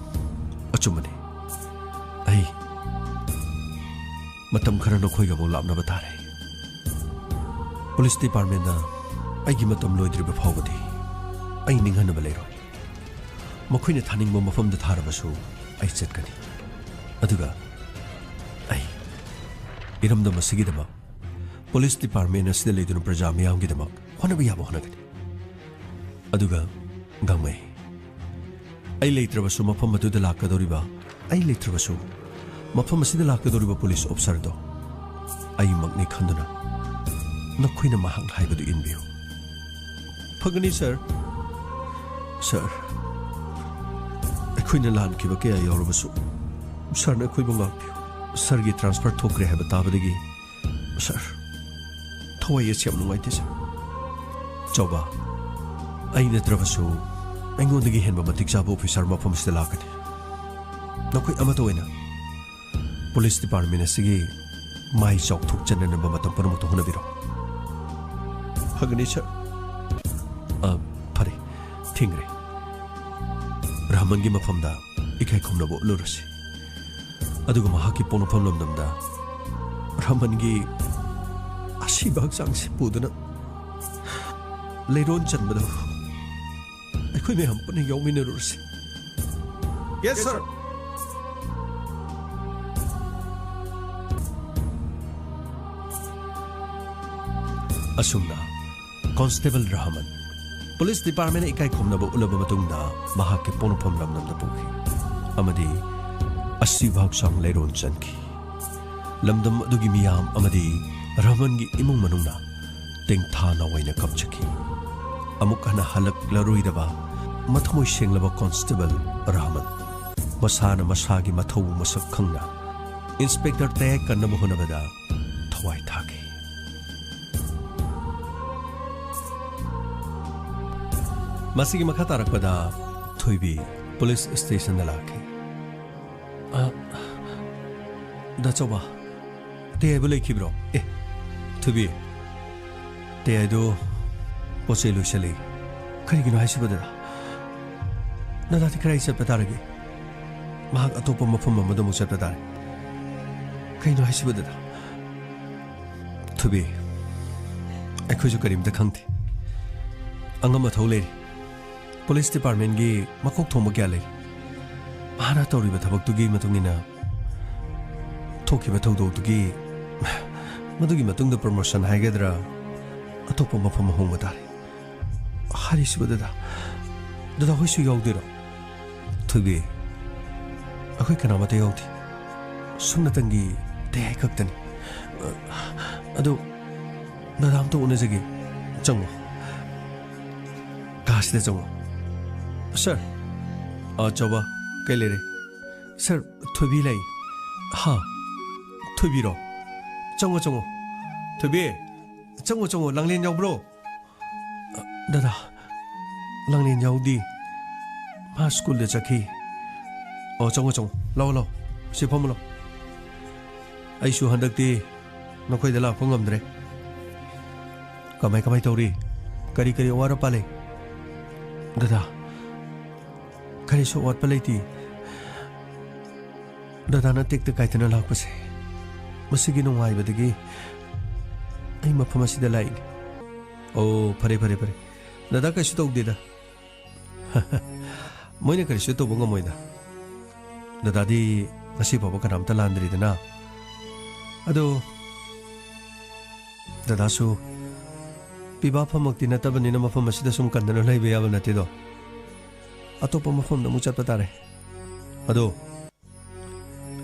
ꯑꯆꯨꯝꯕꯅꯤ꯫ ꯑꯩ ꯃꯇꯝ ꯈꯔ ꯅꯈꯣꯏꯒ ꯑꯃꯨꯛ ꯂꯥꯞꯅꯕ ꯇꯥꯔꯦ꯫ ꯄꯨꯂꯤꯁ ꯗꯤꯄꯥꯔꯠꯃꯦꯟꯅ ꯑꯩꯒꯤ ꯃꯇꯝ ꯂꯣꯏꯗ꯭ꯔꯤꯕ ꯐꯥꯎꯕꯗꯤ ꯑꯩ ꯅꯤꯡꯍꯟꯅꯕ ꯂꯩꯔꯣꯏ꯫ ꯃꯈꯣꯏꯅ ꯊꯥꯅꯤꯡꯕ ꯃꯐꯝꯗ ꯊꯥꯔꯕꯁꯨ ꯑꯩ ꯆꯠꯀꯅꯤ꯫ ꯑꯗꯨꯒ ꯑꯩ ꯏꯔꯝꯗꯝ ꯑꯁꯤꯒꯤꯗꯃꯛ, ꯄꯨꯂꯤꯁ ꯗꯤꯄꯥꯔꯠꯃꯦꯟ ꯑꯁꯤꯗ ꯂꯩꯗꯨꯅ ꯄ꯭ꯔꯖꯥ ꯃꯤꯌꯥꯝꯒꯤꯗꯃꯛ ꯍꯣꯠꯅꯕ ꯌꯥꯕ ꯍꯣꯠꯅꯒꯅꯤ꯫ ꯑꯗꯨꯒ ꯒꯥꯡꯃꯩ, ꯑꯩ ꯂꯩꯇ꯭ꯔꯕꯁꯨ ꯃꯐꯝ ꯑꯗꯨꯗ ꯂꯥꯛꯀꯗꯧꯔꯤꯕ, ꯑꯩ ꯂꯩꯇ꯭ꯔꯕꯁꯨ ꯃꯐꯝ ꯑꯁꯤꯗ ꯂꯥꯛꯀꯗꯧꯔꯤꯕ ꯄꯨꯂꯤꯁ ꯑꯣꯐꯤꯁꯔꯗꯣ ꯑꯩꯃꯛꯅꯤ ꯈꯟꯗꯨꯅ ꯅꯈꯣꯏꯅ ꯃꯍꯥꯛꯅ ꯍꯥꯏꯕꯗꯨ ꯏꯟꯕꯤꯌꯨ꯫ ꯐꯒꯅꯤ ꯁꯥꯔ꯫ ꯁꯥꯔ, ꯑꯩꯈꯣꯏꯅ ꯂꯥꯟꯈꯤꯕ ꯀꯌꯥ ꯌꯥꯎꯔꯕꯁꯨ ꯁꯥꯔꯅ ꯑꯩꯈꯣꯏꯕꯨ ꯉꯥꯛꯄꯤꯌꯨ꯫ ꯁꯥꯔꯒꯤ ꯇ꯭ꯔꯥꯟꯁꯐꯔ ꯊꯣꯛꯈ꯭ꯔꯦ ꯍꯥꯏꯕ ꯇꯥꯕꯗꯒꯤ ꯁꯥꯔ, ꯊꯋꯥꯏ ꯑꯁꯤ ꯌꯥꯝ ꯅꯨꯡꯉꯥꯏꯇꯦ ꯁꯥꯔ꯫ ꯆꯥꯎꯕ, ꯑꯩ ꯅꯠꯇ꯭ꯔꯕꯁꯨ ꯑꯩꯉꯣꯟꯗꯒꯤ ꯍꯦꯟꯕ ꯃꯇꯤꯛ ꯆꯥꯕ ꯑꯣꯐꯤꯁꯥꯔ ꯃꯐꯝ ꯑꯁꯤꯗ ꯂꯥꯛꯀꯅꯤ꯫ ꯅꯈꯣꯏ ꯑꯃꯠꯇ ꯑꯣꯏꯅ ꯄꯨꯂꯤꯁ ꯗꯤꯄꯥꯔꯠꯃꯦꯟ ꯑꯁꯤꯒꯤ ꯃꯥꯏ ꯆꯥꯎꯊꯣꯛꯆꯅꯅꯕ ꯃꯇꯝ ꯄꯨꯝꯅꯃꯛꯇ ꯍꯣꯠꯅꯕꯤꯔꯣ꯫ ꯐꯒꯅꯤ ꯁꯥꯔ꯫ ꯑ, ꯐꯔꯦ, ꯊꯦꯡꯂꯦ꯫ ꯔꯍꯃꯟꯒꯤ ꯃꯐꯝꯗ ꯏꯀꯥꯏ ꯈꯨꯝꯅꯕ ꯎꯠꯂꯨꯔꯁꯤ꯫ ꯑꯗꯨꯒ ꯃꯍꯥꯛꯀꯤ ꯄꯣꯛꯅꯐꯝ ꯂꯝꯗꯝꯗ ꯔꯍꯃꯟꯒꯤ ꯑꯁꯤꯕ ꯍꯛꯆꯥꯡꯁꯤ ꯄꯨꯗꯨꯅ ꯂꯩꯔꯣꯟ ꯆꯟꯕꯗ ꯑꯩꯈꯣꯏ ꯃꯌꯥꯝ ꯄꯨꯟꯅ ꯌꯥꯎꯃꯤꯟꯅꯔꯨꯔꯁꯤ꯫ ꯌꯦꯁ ꯁꯥꯔ꯫ ꯑꯁꯨꯝꯅ ꯀꯣꯟꯁꯇꯦꯕꯜ ꯔꯍꯃꯟ ꯄꯨꯂꯤꯁ ꯗꯤꯄꯥꯔꯠꯃꯦꯟꯅ ꯏꯀꯥꯏ ꯈꯨꯝꯅꯕ ꯎꯠꯂꯕ ꯃꯇꯨꯡꯗ ꯃꯍꯥꯛꯀꯤ ꯄꯣꯛꯅꯐꯝ ꯂꯝꯗꯝꯗ ꯄꯨꯈꯤ ꯑꯃꯗꯤ ꯑꯁꯤꯕ ꯍꯛꯆꯥꯡ ꯂꯩꯔꯣꯟ ꯆꯟꯈꯤ꯫ ꯂꯝꯗꯝ ꯑꯗꯨꯒꯤ ꯃꯤꯌꯥꯝ ꯑꯃꯗꯤ ꯔꯍꯃꯟꯒꯤ ꯏꯃꯨꯡ ꯃꯅꯨꯡꯅ ꯇꯦꯡꯊꯥ ꯅꯥꯋꯥꯏꯅ ꯀꯞꯆꯈꯤ꯫ ꯑꯃꯨꯛ ꯍꯟꯅ ꯍꯜꯂꯛꯂꯔꯣꯏꯗꯕ ꯃꯊꯃꯣꯏ ꯁꯦꯡꯂꯕ ꯀꯣꯟꯁꯇꯦꯕꯜ ꯔꯍꯃꯟ, ꯃꯁꯥꯅ ꯃꯁꯥꯒꯤ ꯃꯊꯧ ꯃꯁꯛ ꯈꯪꯅ ꯏꯟꯁꯄꯦꯛꯇꯔ ꯇꯌꯥꯏ ꯀꯟꯅꯕ ꯍꯣꯠꯅꯕꯗ ꯊꯋꯥꯏ ꯊꯥꯈꯤ꯫ ꯃꯁꯤꯒꯤ ꯃꯈꯥ ꯇꯥꯔꯛꯄꯗ ꯊꯣꯏꯕꯤ ꯄꯨꯂꯤꯁ ꯁ꯭ꯇꯦꯁꯟꯗ ꯂꯥꯛꯈꯤ꯫ "ꯑ, ꯗꯥ ꯆꯧꯕ, ꯇꯌꯥꯏꯕꯨ ꯂꯩꯈꯤꯕ꯭ꯔꯣ?" "ꯑꯦ, ꯊꯣꯏꯕꯤ, ꯇꯌꯥꯏꯗꯣ ꯄꯣꯠ ꯆꯩ ꯂꯣꯏꯁꯜꯂꯤ꯫ ꯀꯔꯤꯒꯤꯅꯣ ꯍꯥꯏꯁꯤꯕꯣ, ꯗꯗꯥ? ꯗꯗꯥꯗꯤ ꯀꯗꯥꯏ ꯆꯠꯄ ꯇꯥꯔꯒꯦ? ꯃꯍꯥꯛ ꯑꯇꯣꯞꯄ ꯃꯐꯝ ꯑꯃꯗ ꯑꯃꯨꯛ ꯆꯠꯄ ꯇꯥꯔꯦ꯫ ꯀꯩꯅꯣ ꯍꯥꯏꯁꯤꯕꯣ, ꯗꯗꯥ?" "ꯊꯣꯏꯕꯤ, ꯑꯩꯈꯣꯏꯁꯨ ꯀꯔꯤꯝꯇ ꯈꯪꯗꯦ꯫ ꯑꯉꯝ ꯑꯊꯧ ꯂꯩꯔꯤ꯫ ꯄꯨꯂꯤꯁ ꯗꯤꯄꯥꯔꯠꯃꯦꯟꯒꯤ ꯃꯀꯣꯛ ꯊꯣꯡꯕ ꯀꯌꯥ ꯂꯩꯔꯤ꯫ ꯃꯍꯥꯛꯅ ꯇꯧꯔꯤꯕ ꯊꯕꯛꯇꯨꯒꯤ ꯃꯇꯨꯡ ꯏꯟꯅ ꯊꯣꯛꯈꯤꯕ ꯊꯧꯗꯣꯛꯇꯨꯒꯤ, ꯃꯗꯨꯒꯤ ꯃꯇꯨꯡꯗ ꯄ꯭ꯔꯃꯣꯁꯟ ꯍꯥꯏꯒꯗ꯭ꯔꯥ, ꯑꯇꯣꯞꯄ ꯃꯐꯝ ꯍꯣꯡꯕ ꯇꯥꯔꯦ꯫ ꯍꯥꯏꯔꯤꯁꯤꯕꯨ, ꯗꯗꯥ, ꯗꯗꯥ ꯍꯣꯏꯁꯨ ꯌꯥꯎꯗꯣꯏꯔꯣ?" "ꯊꯣꯏꯕꯤ, ꯑꯩꯈꯣꯏ ꯀꯅꯥꯃꯠꯇ ꯌꯥꯎꯗꯦ꯫ ꯁꯨꯞꯅꯇꯪꯒꯤ ꯇꯌꯥꯏ ꯈꯛꯇꯅꯤ꯫ ꯑꯗꯨ ꯗꯗꯥ ꯑꯝꯇ ꯎꯅꯖꯒꯦ꯫ ꯆꯪꯉꯣ꯫ ꯀꯥꯁꯤꯗ ꯆꯪꯉꯣ꯫ ꯁꯥꯔ꯫ ꯑ, ꯆꯥꯎꯕ, ꯀꯩ ꯂꯩꯔꯦ? ꯁꯥꯔ, ꯊꯣꯏꯕꯤ ꯂꯩ꯫ ꯍꯥ? ꯊꯣꯏꯕꯤꯔꯣ? ꯆꯪꯉꯣ, ꯆꯪꯉꯣ꯫ ꯊꯣꯏꯕꯤ, ꯆꯪꯉꯣ, ꯆꯪꯉꯣ꯫ ꯂꯥꯡꯂꯦꯟ ꯌꯥꯎꯕ꯭ꯔꯣ?" "ꯗꯗꯥ, ꯂꯥꯡꯂꯦꯟ ꯌꯥꯎꯗꯦ꯫ ꯃꯥ ꯁ꯭ꯀꯨꯜꯗ ꯆꯠꯈꯤ꯫" "ꯑꯣ, ꯆꯪꯉꯣ, ꯆꯪꯉꯣ꯫ ꯂꯥꯛꯑꯣ, ꯂꯥꯛꯑꯣ꯫ ꯁꯤ ꯐꯝꯃꯨ ꯂꯥꯛꯑꯣ꯫ ꯑꯩꯁꯨ ꯍꯟꯗꯛꯇꯤ ꯅꯈꯣꯏꯗ ꯂꯥꯛꯄ ꯉꯝꯗ꯭ꯔꯦ꯫ ꯀꯃꯥꯏ, ꯀꯃꯥꯏ ꯇꯧꯔꯤ? ꯀꯔꯤ, ꯀꯔꯤ ꯑꯋꯥꯠ ꯑꯄꯥ ꯂꯩ?" "ꯗꯗꯥ, ꯀꯔꯤꯁꯨ ꯑꯋꯥꯠꯄ ꯂꯩꯇꯦ꯫ ꯗꯗꯥꯅ ꯇꯦꯛꯇ ꯀꯥꯏꯗꯅ ꯂꯥꯛꯄꯁꯦ, ꯃꯁꯤꯒꯤ ꯅꯨꯡꯉꯥꯏꯕꯗꯒꯤ ꯑꯩ ꯃꯐꯝ ꯑꯁꯤꯗ ꯂꯥꯛꯏꯅꯤ꯫" "ꯑꯣ, ꯐꯔꯦ, ꯐꯔꯦ, ꯐꯔꯦ꯫ ꯗꯗꯥ ꯀꯩꯁꯨ ꯇꯧꯗꯦꯗ꯫" "ꯃꯣꯏꯅ ꯀꯔꯤꯁꯨ ꯇꯧꯕ ꯉꯝꯃꯣꯏꯗ꯫ ꯗꯗꯥꯗꯤ ꯉꯁꯤ ꯐꯥꯎꯕ ꯀꯅꯥꯝꯇ ꯂꯥꯟꯗ꯭ꯔꯤꯗꯅ꯫ ꯑꯗꯣ ꯗꯗꯥꯁꯨ ꯄꯤꯕꯥ ꯐꯝꯃꯛꯇꯤ ꯅꯠꯇꯕꯅꯤꯅ ꯃꯐꯝ ꯑꯁꯤꯗ ꯁꯨꯝ ꯀꯟꯗꯅ ꯂꯩꯕ ꯌꯥꯕ ꯅꯠꯇꯦꯗꯣ꯫ ꯑꯇꯣꯞꯄ ꯃꯐꯝꯗ ꯑꯃꯨꯛ ꯆꯠꯄ ꯇꯥꯔꯦ꯫ ꯑꯗꯣ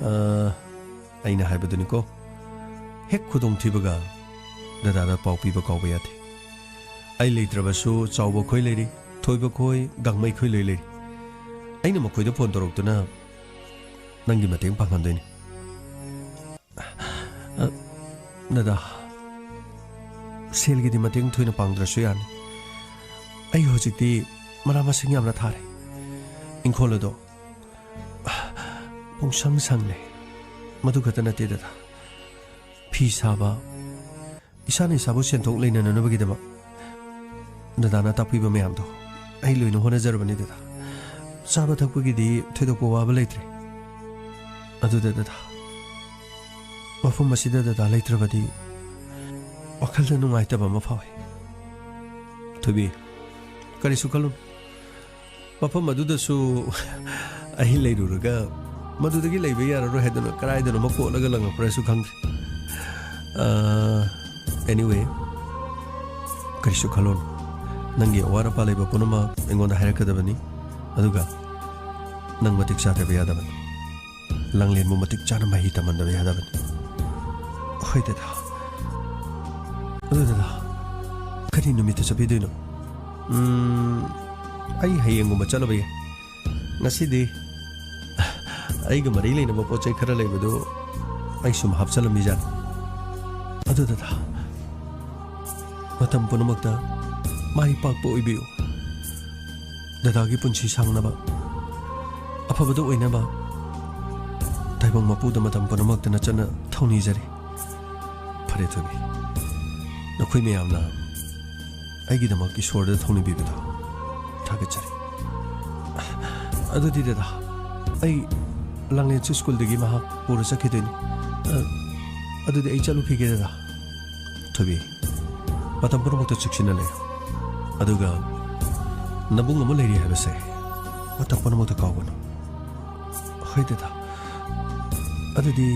ꯑ, ꯑꯩꯅ ꯍꯥꯏꯕꯗꯨꯅꯤꯀꯣ, ꯍꯦꯛ ꯈꯨꯗꯣꯡꯊꯤꯕꯒ ꯗꯗꯥꯗ ꯄꯥꯎ ꯄꯤꯕ ꯀꯥꯎꯕ ꯌꯥꯗꯦ꯫ ꯑꯩ ꯂꯩꯇ꯭ꯔꯕꯁꯨ ꯆꯥꯎꯕ ꯈꯣꯏ ꯂꯩꯔꯤ, ꯊꯣꯏꯕ ꯈꯣꯏ, ꯒꯥꯡꯃꯩ ꯈꯣꯏ ꯂꯣꯏ ꯂꯩꯔꯤ꯫ ꯑꯩꯅ ꯃꯈꯣꯏꯗ ꯐꯣꯟ ꯇꯧꯔꯛꯇꯨꯅ ꯅꯪꯒꯤ ꯃꯇꯦꯡ ꯄꯥꯡꯍꯟꯗꯣꯏꯅꯤ꯫ ꯑ, ꯗꯗꯥ, ꯁꯦꯜꯒꯤꯗꯤ ꯃꯇꯦꯡ ꯊꯣꯏꯅ ꯄꯥꯡꯗ꯭ꯔꯁꯨ ꯌꯥꯅꯤ꯫ ꯑꯩ ꯍꯧꯖꯤꯛꯇꯤ ꯃꯅꯥ ꯃꯁꯤꯡ ꯌꯥꯝꯅ ꯊꯥꯔꯦ꯫ ꯏꯪꯈꯣꯜ ꯑꯗꯣ ꯄꯨꯡꯁꯪ ꯁꯪꯂꯦ꯫ ꯃꯗꯨ ꯈꯛꯇ ꯅꯠꯇꯦ ꯗꯗꯥ, ꯐꯤ ꯁꯥꯕ, ꯏꯁꯥꯅ ꯏꯁꯥꯕꯨ ꯁꯦꯟꯊꯣꯛ ꯂꯩꯅꯅꯅꯕꯒꯤꯗꯃꯛ ꯗꯗꯥꯅ ꯇꯥꯛꯄꯤꯕ ꯃꯌꯥꯝꯗꯣ ꯑꯩ ꯂꯣꯏꯅ ꯍꯣꯠꯅꯖꯔꯕꯅꯤ ꯗꯗꯥ꯫ ꯆꯥꯕ ꯊꯛꯄꯒꯤꯗꯤ ꯊꯣꯏꯗꯣꯛꯄ ꯋꯥꯕ ꯂꯩꯇ꯭ꯔꯦ꯫ ꯑꯗꯨꯗ ꯗꯗꯥ, ꯃꯐꯝ ꯑꯁꯤꯗ ꯗꯗꯥ ꯂꯩꯇ꯭ꯔꯕꯗꯤ ꯋꯥꯈꯜꯗ ꯅꯨꯡꯉꯥꯏꯇꯕ ꯑꯃ ꯐꯥꯎꯏ꯫ ꯊꯣꯏꯕꯤ, ꯀꯔꯤꯁꯨ ꯈꯜꯂꯨꯅꯨ꯫ ꯃꯐꯝ ꯑꯗꯨꯗꯁꯨ ꯑꯩ ꯂꯩꯔꯨꯔꯒ ꯃꯗꯨꯗꯒꯤ ꯂꯩꯕ ꯌꯥꯔꯔꯣꯏ ꯍꯥꯏꯗꯨꯅ ꯀꯗꯥꯏꯗꯅꯣꯃ ꯀꯣꯠꯂꯒ ꯂꯪꯉꯛꯄ꯭ꯔꯥꯁꯨ ꯈꯪꯗ꯭ꯔꯦ꯫ ꯑ, anyway, ꯀꯔꯤꯁꯨ ꯈꯜꯂꯨꯅꯨ꯫ ꯅꯪꯒꯤ ꯑꯋꯥꯠ ꯑꯄꯥ ꯂꯩꯕ ꯄꯨꯝꯅꯃꯛ ꯑꯩꯉꯣꯟꯗ ꯍꯥꯏꯔꯛꯀꯗꯕꯅꯤ꯫ ꯑꯗꯨꯒ ꯅꯪ ꯃꯇꯤꯛ ꯆꯥꯗꯕ ꯌꯥꯗꯕꯅꯤ꯫ ꯂꯥꯡꯂꯦꯟꯕꯨ ꯃꯇꯤꯛ ꯆꯥꯅ ꯃꯍꯩ ꯇꯝꯍꯟꯗꯕ ꯌꯥꯗꯕꯅꯤ꯫ ꯍꯣꯏ ꯗꯗꯥ꯫ ꯑꯗꯨ ꯗꯗꯥ, ꯀꯔꯤ ꯅꯨꯃꯤꯠꯇ ꯆꯠꯄꯤꯗꯣꯏꯅꯣ? ꯎꯝ, ꯑꯩ ꯍꯌꯦꯡꯒꯨꯝꯕ ꯆꯠꯂꯕ ꯌꯥꯏ꯫ ꯉꯁꯤꯗꯤ ꯑꯩꯒ ꯃꯔꯤ ꯂꯩꯅꯕ ꯄꯣꯠ ꯆꯩ ꯈꯔ ꯂꯩꯕꯗꯨ ꯑꯩ ꯁꯨꯝ ꯍꯥꯞꯆꯜꯂꯝꯃꯤꯖꯥꯠꯅꯤ꯫ ꯑꯗꯨ ꯗꯗꯥ, ꯃꯇꯝ ꯄꯨꯝꯅꯃꯛꯇ ꯃꯥꯏ ꯄꯥꯛꯄ ꯑꯣꯏꯕꯤꯌꯨ꯫ ꯗꯗꯥꯒꯤ ꯄꯨꯟꯁꯤ ꯁꯥꯡꯅꯕ, ꯑꯐꯕꯗ ꯑꯣꯏꯅꯕ ꯇꯥꯏꯕꯪ ꯃꯄꯨꯗ ꯃꯇꯝ ꯄꯨꯝꯅꯃꯛꯇ ꯅꯆꯟꯅ ꯊꯧꯅꯤꯖꯔꯤ꯫ ꯐꯔꯦ ꯊꯣꯏꯕꯤ, ꯅꯈꯣꯏ ꯃꯌꯥꯝꯅ ꯑꯩꯒꯤꯗꯃꯛ ꯏꯁꯣꯔꯗ ꯊꯧꯅꯤꯕꯤꯕꯗꯣ ꯊꯥꯒꯠꯆꯔꯤ꯫ ꯑꯗꯨꯗꯤ ꯗꯗꯥ, ꯑꯩ ꯂꯥꯡꯂꯦꯟꯁꯨ ꯁ꯭ꯀꯨꯜꯗꯒꯤ ꯃꯍꯥꯛ ꯄꯨꯔ ꯆꯠꯈꯤꯗꯣꯏꯅꯤ꯫ ꯑ, ꯑꯗꯨꯗꯤ ꯑꯩ ꯆꯠꯂꯨꯈꯤꯒꯦ ꯗꯗꯥ꯫ ꯊꯣꯏꯕꯤ, ꯃꯇꯝ ꯄꯨꯝꯅꯃꯛꯇ ꯆꯦꯛꯁꯤꯟꯅ ꯂꯩꯌꯨ꯫ ꯑꯗꯨꯒ ꯅꯕꯨꯡ ꯑꯃ ꯂꯩꯔꯤ ꯍꯥꯏꯕꯁꯦ ꯃꯇꯝ ꯄꯨꯝꯅꯃꯛꯇ ꯀꯥꯎꯒꯅꯨ꯫ ꯍꯣꯏ ꯗꯗꯥ꯫ ꯑꯗꯨꯗꯤ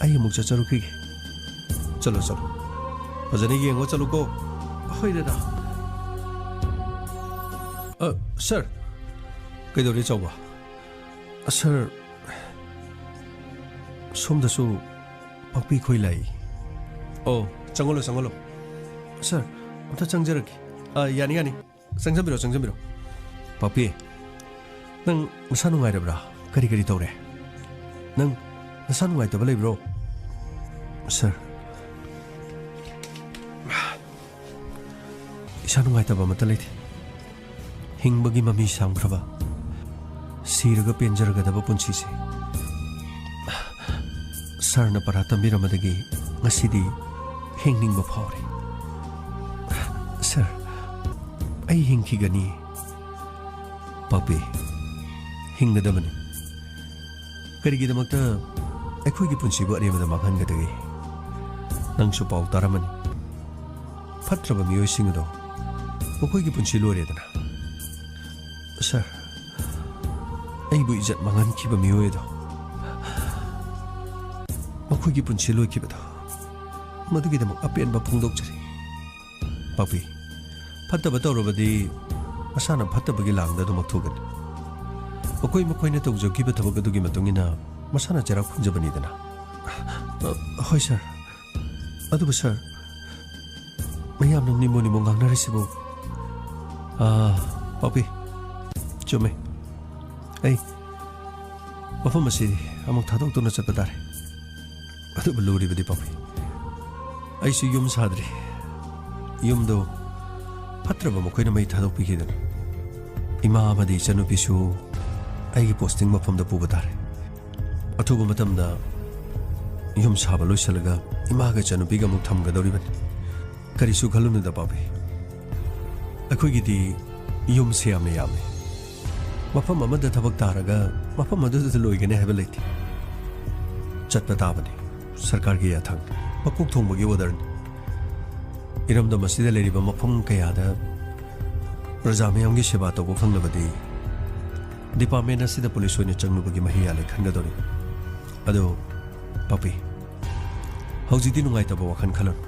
ꯑꯩ ꯑꯃꯨꯛ ꯆꯠꯆꯔꯨꯈꯤꯒꯦ꯫ ꯆꯠꯂꯣ, ꯆꯠꯂꯣ꯫ ꯐꯖꯅ ꯌꯦꯡꯉꯣ, ꯆꯠꯂꯨꯀꯣ꯫ ꯍꯣꯏ ꯗꯗꯥ꯫ ꯑ, ꯁꯥꯔ꯫ ꯀꯩꯗꯧꯔꯦ ꯆꯥꯎꯕ? ꯑ, ꯁꯥꯔ, ꯁꯣꯝꯗꯁꯨ ꯄꯥꯛꯄꯤ ꯈꯣꯏ ꯂꯥꯛꯏ꯫ ꯑꯣ, ꯆꯪꯉꯛꯂꯣ, ꯆꯪꯉꯛꯂꯣ꯫ ꯁꯥꯔ, ꯑꯝꯇ ꯆꯪꯖꯔꯛꯀꯦ꯫ ꯑꯥ, ꯌꯥꯅꯤ, ꯌꯥꯅꯤ꯫ ꯆꯪꯖꯟꯕꯤꯔꯣ, ꯆꯪꯖꯟꯕꯤꯔꯣ꯫ ꯄꯥꯛꯄꯤ, ꯅꯪ ꯅꯁꯥ ꯅꯨꯡꯉꯥꯏꯔꯕ꯭ꯔꯥ? ꯀꯔꯤ ꯀꯔꯤ ꯇꯧꯔꯦ? ꯅꯪ ꯅꯁꯥ ꯅꯨꯡꯉꯥꯏꯇꯕ ꯂꯩꯕ꯭ꯔꯣ? ꯁꯥꯔ, ꯏꯁꯥ ꯅꯨꯡꯉꯥꯏꯇꯕ ꯑꯃꯠꯇ ꯂꯩꯇꯦ꯫ ꯍꯤꯡꯕꯒꯤ ꯃꯃꯤ ꯁꯥꯝꯈ꯭ꯔꯕ, ꯁꯤꯔꯒ ꯄꯦꯟꯖꯔꯒꯗꯕ ꯄꯨꯟꯁꯤꯁꯦ ꯁꯥꯔꯅ ꯄꯔꯥ ꯇꯝꯕꯤꯔꯝꯕꯗꯒꯤ ꯉꯁꯤꯗꯤ ꯍꯤꯡꯅꯤꯡꯕ ꯐꯥꯎꯔꯦ꯫ ꯁꯥꯔ, ꯑꯩ ꯍꯤꯡꯈꯤꯒꯅꯤ꯫ ꯄꯥꯛꯄꯤ, ꯍꯤꯡꯒꯗꯕꯅꯤ꯫ ꯀꯔꯤꯒꯤꯗꯃꯛꯇ ꯑꯩꯈꯣꯏꯒꯤ ꯄꯨꯟꯁꯤꯕꯨ ꯑꯔꯦꯝꯕꯗ ꯃꯥꯡꯍꯟꯒꯗꯒꯦ? ꯅꯪꯁꯨ ꯄꯥꯎ ꯇꯥꯔꯝꯃꯅꯤ꯫ ꯐꯠꯇ꯭ꯔꯕ ꯃꯤꯑꯣꯏꯁꯤꯡ ꯑꯗꯣ ꯃꯈꯣꯏꯒꯤ ꯄꯨꯟꯁꯤ ꯂꯣꯏꯔꯦꯗꯅ꯫ ꯁꯥꯔ, ꯑꯩꯕꯨ ꯏꯖꯠ ꯃꯥꯡꯍꯟꯈꯤꯕ ꯃꯤꯑꯣꯏ ꯑꯗꯣ, ꯃꯈꯣꯏꯒꯤ ꯄꯨꯟꯁꯤ ꯂꯣꯏꯈꯤꯕꯗꯣ, ꯃꯗꯨꯒꯤꯗꯃꯛ ꯑꯄꯦꯟꯕ ꯐꯣꯡꯗꯣꯛꯆꯔꯤ꯫ ꯄꯥꯛꯄꯤ, ꯐꯠꯇꯕ ꯇꯧꯔꯕꯗꯤ ꯃꯁꯥꯅ ꯐꯠꯇꯕꯒꯤ ꯂꯥꯡꯗ ꯑꯗꯨꯃꯛ ꯊꯣꯛꯀꯅꯤ꯫ ꯃꯈꯣꯏ ꯃꯈꯣꯏꯅ ꯇꯧꯖꯈꯤꯕ ꯊꯕꯛ ꯑꯗꯨꯒꯤ ꯃꯇꯨꯡ ꯏꯟꯅ ꯃꯁꯥꯅ ꯆꯩꯔꯥꯛ ꯐꯪꯖꯕꯅꯤꯗꯅ꯫ ꯑ, ꯍꯣꯏ ꯁꯥꯔ꯫ ꯑꯗꯨꯕꯨ ꯁꯥꯔ, ꯃꯌꯥꯝꯅ ꯅꯤꯃꯣ ꯅꯤꯃꯣ ꯉꯥꯡꯅꯔꯤꯁꯤꯕꯨ? ꯑꯥ, ꯄꯥꯛꯄꯤ, ꯆꯨꯝꯃꯦ꯫ ꯑꯩ ꯃꯐꯝ ꯑꯁꯤ ꯑꯃꯨꯛ ꯊꯥꯗꯣꯛꯇꯨꯅ ꯆꯠꯄ ꯇꯥꯔꯦ꯫ ꯑꯗꯨꯕꯨ ꯂꯨꯔꯤꯕꯗꯤ ꯄꯥꯛꯄꯤ, ꯑꯩꯁꯨ ꯌꯨꯝ ꯁꯥꯗ꯭ꯔꯤ꯫ ꯌꯨꯝꯗꯣ ꯐꯠꯇ꯭ꯔꯕ ꯃꯈꯣꯏꯅ ꯃꯩ ꯊꯥꯗꯣꯛꯄꯤꯈꯤꯗꯅ ꯏꯃꯥ ꯑꯃꯗꯤ ꯏꯆꯟꯅꯨꯄꯤꯁꯨ ꯑꯩꯒꯤ ꯄꯣꯁꯇꯤꯡ ꯃꯐꯝꯗ ꯄꯨꯕ ꯇꯥꯔꯦ꯫ ꯑꯊꯨꯕ ꯃꯇꯝꯗ ꯌꯨꯝ ꯁꯥꯕ ꯂꯣꯏꯁꯤꯜꯂꯒ ꯏꯃꯥꯒ ꯏꯆꯟꯅꯨꯄꯤꯒ ꯑꯃꯨꯛ ꯊꯝꯒꯗꯧꯔꯤꯕꯅꯤ꯫ ꯀꯔꯤꯁꯨ ꯈꯜꯂꯨꯅꯨꯗ ꯄꯥꯛꯄꯤ꯫ ꯑꯩꯈꯣꯏꯒꯤꯗꯤ ꯌꯨꯝꯁꯦ ꯌꯥꯝꯅ ꯌꯥꯝꯃꯤ꯫ ꯃꯐꯝ ꯑꯃꯗ ꯊꯕꯛ ꯇꯥꯔꯒ ꯃꯐꯝ ꯑꯗꯨꯗ ꯂꯣꯏꯒꯅꯤ ꯍꯥꯏꯕ ꯂꯩꯇꯦ꯫ ꯆꯠꯄ ꯇꯥꯕꯅꯤ꯫ ꯁꯔꯀꯥꯔꯒꯤ ꯌꯥꯊꯪ, ꯃꯀꯣꯛ ꯊꯣꯡꯕꯒꯤ ꯑꯣꯔꯗꯔꯅꯤ꯫ ꯏꯔꯝꯗꯝ ꯑꯁꯤꯗ ꯂꯩꯔꯤꯕ ꯃꯐꯝ ꯀꯌꯥꯗ ꯄ꯭ꯔꯖꯥ ꯃꯤꯌꯥꯝꯒꯤ ꯁꯦꯕꯥ ꯇꯧꯕ ꯐꯪꯂꯕꯗꯤ ꯗꯤꯄꯥꯔꯠꯃꯦꯟ ꯑꯁꯤꯗ ꯄꯨꯂꯤꯁ ꯑꯣꯏꯅ ꯆꯪꯂꯨꯕꯒꯤ ꯃꯍꯩ ꯌꯥꯜꯂꯦ ꯈꯟꯒꯗꯧꯔꯤ꯫ ꯑꯗꯣ ꯄꯥꯛꯄꯤ, ꯍꯧꯖꯤꯛꯇꯤ ꯅꯨꯡꯉꯥꯏꯇꯕ ꯋꯥꯈꯜ ꯈꯜꯂꯅꯨ꯫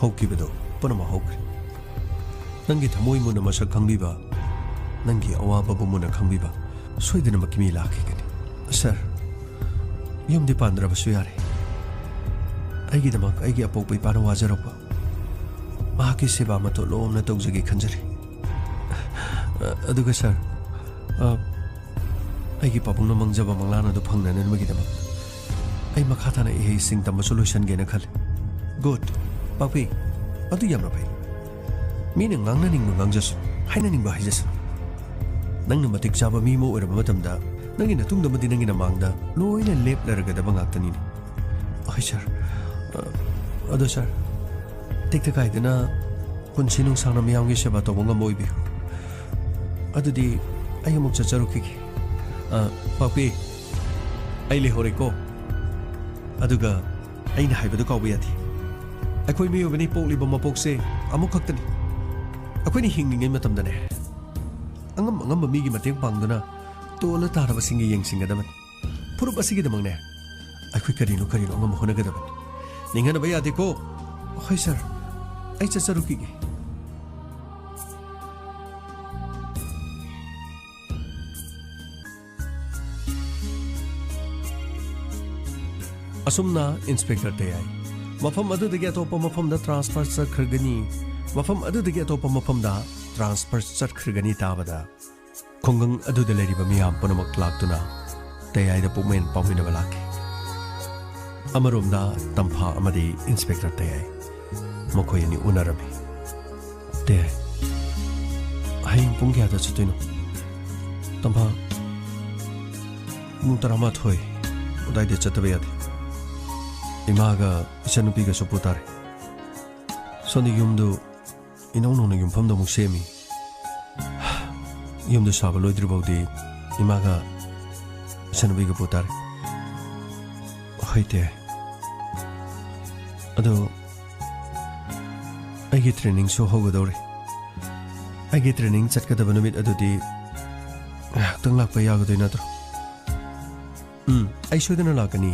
ꯍꯧꯈꯤꯕꯗꯣ ꯄꯨꯝꯅꯃꯛ ꯍꯧꯈ꯭ꯔꯦ꯫ ꯅꯪꯒꯤ ꯊꯃꯣꯏ ꯃꯨꯟꯅ ꯃꯁꯛ ꯈꯪꯕꯤꯕ, ꯅꯪꯒꯤ ꯑꯋꯥꯕꯕꯨ ꯃꯨꯟꯅ ꯈꯪꯕꯤꯕ ꯁꯣꯏꯗꯅꯃꯛꯀꯤ ꯃꯤ ꯂꯥꯛꯈꯤꯒꯅꯤ꯫ ꯁꯥꯔ, ꯌꯨꯝꯗꯤ ꯄꯥꯟꯗ꯭ꯔꯕꯁꯨ ꯌꯥꯔꯦ꯫ ꯑꯩꯒꯤꯗꯃꯛ ꯑꯩꯒꯤ ꯑꯄꯣꯛꯄ ꯏꯄꯥꯅ ꯋꯥꯖꯔꯛꯄ ꯃꯍꯥꯛꯀꯤ ꯁꯦꯕꯥ ꯃꯇꯣ ꯂꯣꯝꯅ ꯇꯧꯖꯒꯦ ꯈꯟꯖꯔꯤ꯫ ꯑꯗꯨꯒ ꯁꯥꯔ, ꯑ, ꯑꯩꯒꯤ ꯄꯥꯕꯨꯡꯅ ꯃꯪꯖꯕ ꯃꯪꯂꯥꯟ ꯑꯗꯨ ꯐꯪꯅꯅꯕꯒꯤꯗꯃꯛ ꯑꯩ ꯃꯈꯥ ꯇꯥꯅ ꯏꯍꯩꯁꯤꯡ ꯇꯝꯕꯁꯨ ꯂꯣꯏꯁꯤꯟꯒꯦꯅ ꯈꯜꯂꯤ꯫ ꯒꯨꯗ꯫ ꯄꯥꯛꯄꯤ, ꯑꯗꯨ ꯌꯥꯝꯅ ꯐꯩ꯫ ꯃꯤꯅ ꯉꯥꯡꯅꯅꯤꯡꯕ ꯉꯥꯡꯖꯁꯅꯨ, ꯍꯥꯏꯅꯅꯤꯡꯕ ꯍꯥꯏꯖꯁꯅꯨ꯫ ꯅꯪꯅ ꯃꯇꯤꯛ ꯆꯥꯕ ꯃꯤ ꯑꯃ ꯑꯣꯏꯔꯕ ꯃꯇꯝꯗ ꯅꯪꯒꯤ ꯅꯇꯨꯡꯗ ꯑꯃꯗꯤ ꯅꯪꯒꯤ ꯅꯃꯥꯡꯗ ꯂꯣꯏꯅ ꯂꯦꯞꯂꯔꯒꯗꯕ ꯉꯥꯛꯇꯅꯤꯅꯦ꯫ ꯍꯣꯏ ꯁꯥꯔ꯫ ꯑ, ꯑꯗꯣ ꯁꯥꯔ, ꯇꯦꯛꯇ ꯀꯥꯏꯗꯅ ꯄꯨꯟꯁꯤ ꯅꯨꯡꯁꯥꯡꯅ ꯃꯤꯌꯥꯝꯒꯤ ꯁꯦꯕꯥ ꯇꯧꯕ ꯉꯝꯕ ꯑꯣꯏꯕꯤꯌꯨ꯫ ꯑꯗꯨꯗꯤ ꯑꯩ ꯑꯃꯨꯛ ꯆꯠꯆꯔꯨꯈꯤꯒꯦ꯫ ꯑ, ꯄꯥꯛꯄꯤ, ꯑꯩ ꯂꯩꯍꯧꯔꯦꯀꯣ꯫ ꯑꯗꯨꯒ ꯑꯩꯅ ꯍꯥꯏꯕꯗꯨ ꯀꯥꯎꯕ ꯌꯥꯗꯦ꯫ ꯑꯩꯈꯣꯏ ꯃꯤꯑꯣꯏꯕꯅꯤ, ꯄꯣꯛꯂꯤꯕ ꯃꯄꯣꯛꯁꯦ ꯑꯃꯨꯛꯈꯛꯇꯅꯤ꯫ ꯑꯩꯈꯣꯏꯅ ꯍꯤꯡꯂꯤꯉꯩ ꯃꯇꯝꯗꯅꯦ, ꯑꯉꯝ ꯑꯉꯝꯕ ꯃꯤꯒꯤ ꯃꯇꯦꯡ ꯄꯥꯡꯗꯨꯅ ꯇꯣꯜꯂ ꯇꯥꯔꯕꯁꯤꯡꯒꯤ ꯌꯦꯡꯁꯤꯟꯒꯗꯕꯅꯤ꯫ ꯐꯨꯔꯨꯞ ꯑꯁꯤꯒꯤꯗꯃꯛꯅꯦ, ꯑꯩꯈꯣꯏ ꯀꯔꯤꯅꯣ ꯀꯔꯤꯅꯣ ꯑꯉꯝꯕ ꯍꯣꯠꯅꯒꯗꯕꯅꯤ꯫ ꯅꯤꯡꯍꯟꯅꯕ ꯌꯥꯗꯦꯀꯣ꯫ ꯍꯣꯏ ꯁꯥꯔ, ꯑꯩ ꯆꯠꯆꯔꯨꯈꯤꯒꯦ꯫ ꯑꯁꯨꯝꯅ ꯏꯟꯁꯄꯦꯛꯇꯔ ꯇꯌꯥꯏ ꯃꯐꯝ ꯑꯗꯨꯗꯒꯤ ꯑꯇꯣꯞꯄ ꯃꯐꯝꯗ ꯇ꯭ꯔꯥꯟꯁꯐꯔ ꯆꯠꯈ꯭ꯔꯒꯅꯤ, ꯃꯐꯝ ꯑꯗꯨꯗꯒꯤ ꯑꯇꯣꯞꯄ ꯃꯐꯝꯗ ꯇ꯭ꯔꯥꯟꯁꯐꯔ ꯆꯠꯈ꯭ꯔꯒꯅꯤ ꯇꯥꯕꯗ, ꯈꯨꯡꯒꯪ ꯑꯗꯨꯗ ꯂꯩꯔꯤꯕ ꯃꯤꯌꯥꯝ ꯄꯨꯝꯅꯃꯛ ꯂꯥꯛꯇꯨꯅ ꯇꯌꯥꯏꯗ ꯄꯨꯛꯃꯦꯟ ꯄꯥꯎꯃꯤꯟꯅꯕ ꯂꯥꯛꯈꯤ꯫ ꯑꯃꯔꯣꯝꯗ ꯇꯝꯐꯥ ꯑꯃꯗꯤ ꯏꯟꯁꯄꯦꯛꯇꯔ ꯇꯌꯥꯏ ꯃꯈꯣꯏ ꯑꯅꯤ ꯎꯅꯔꯝꯃꯤ꯫ ꯇꯌꯥꯏ, ꯍꯌꯦꯡ ꯄꯨꯡ ꯀꯌꯥꯗ ꯆꯠꯇꯣꯏꯅꯣ? ꯇꯝꯐꯥ, ꯄꯨꯡ ꯇꯔꯥꯃꯥꯊꯣꯏ ꯑꯗꯨꯋꯥꯏꯗ ꯆꯠꯇꯕ ꯌꯥꯗꯦ꯫ ꯏꯃꯥꯒ ꯏꯆꯟꯅꯨꯄꯤꯒꯁꯨ ꯄꯨ ꯇꯥꯔꯦ꯫ ꯁꯣꯝꯗ ꯌꯨꯝꯗꯨ ꯏꯅꯧ ꯅꯧꯅ ꯌꯨꯝꯐꯝꯗꯣ ꯑꯃꯨꯛ ꯁꯦꯝꯃꯤ꯫ ꯌꯨꯝꯗꯨ ꯁꯥꯕ ꯂꯣꯏꯗ꯭ꯔꯤꯐꯥꯎꯗꯤ ꯏꯃꯥꯒ ꯏꯆꯟꯅꯨꯄꯤꯒ ꯄꯨ ꯇꯥꯔꯦ꯫ ꯍꯣꯏ ꯇꯌꯥꯏ꯫ ꯑꯗꯣ ꯑꯩꯒꯤ ꯇ꯭ꯔꯦꯅꯤꯡꯁꯨ ꯍꯧꯒꯗꯧꯔꯦ꯫ ꯑꯩꯒꯤ ꯇ꯭ꯔꯦꯅꯤꯡ ꯆꯠꯀꯗꯕ ꯅꯨꯃꯤꯠ ꯑꯗꯨꯗꯤ ꯉꯥꯏꯍꯥꯛꯇꯪ ꯂꯥꯛꯄ ꯌꯥꯒꯗꯣꯏ ꯅꯠꯇ꯭ꯔꯣ? ꯎꯝ, ꯑꯩ ꯁꯣꯏꯗꯅ ꯂꯥꯛꯀꯅꯤ꯫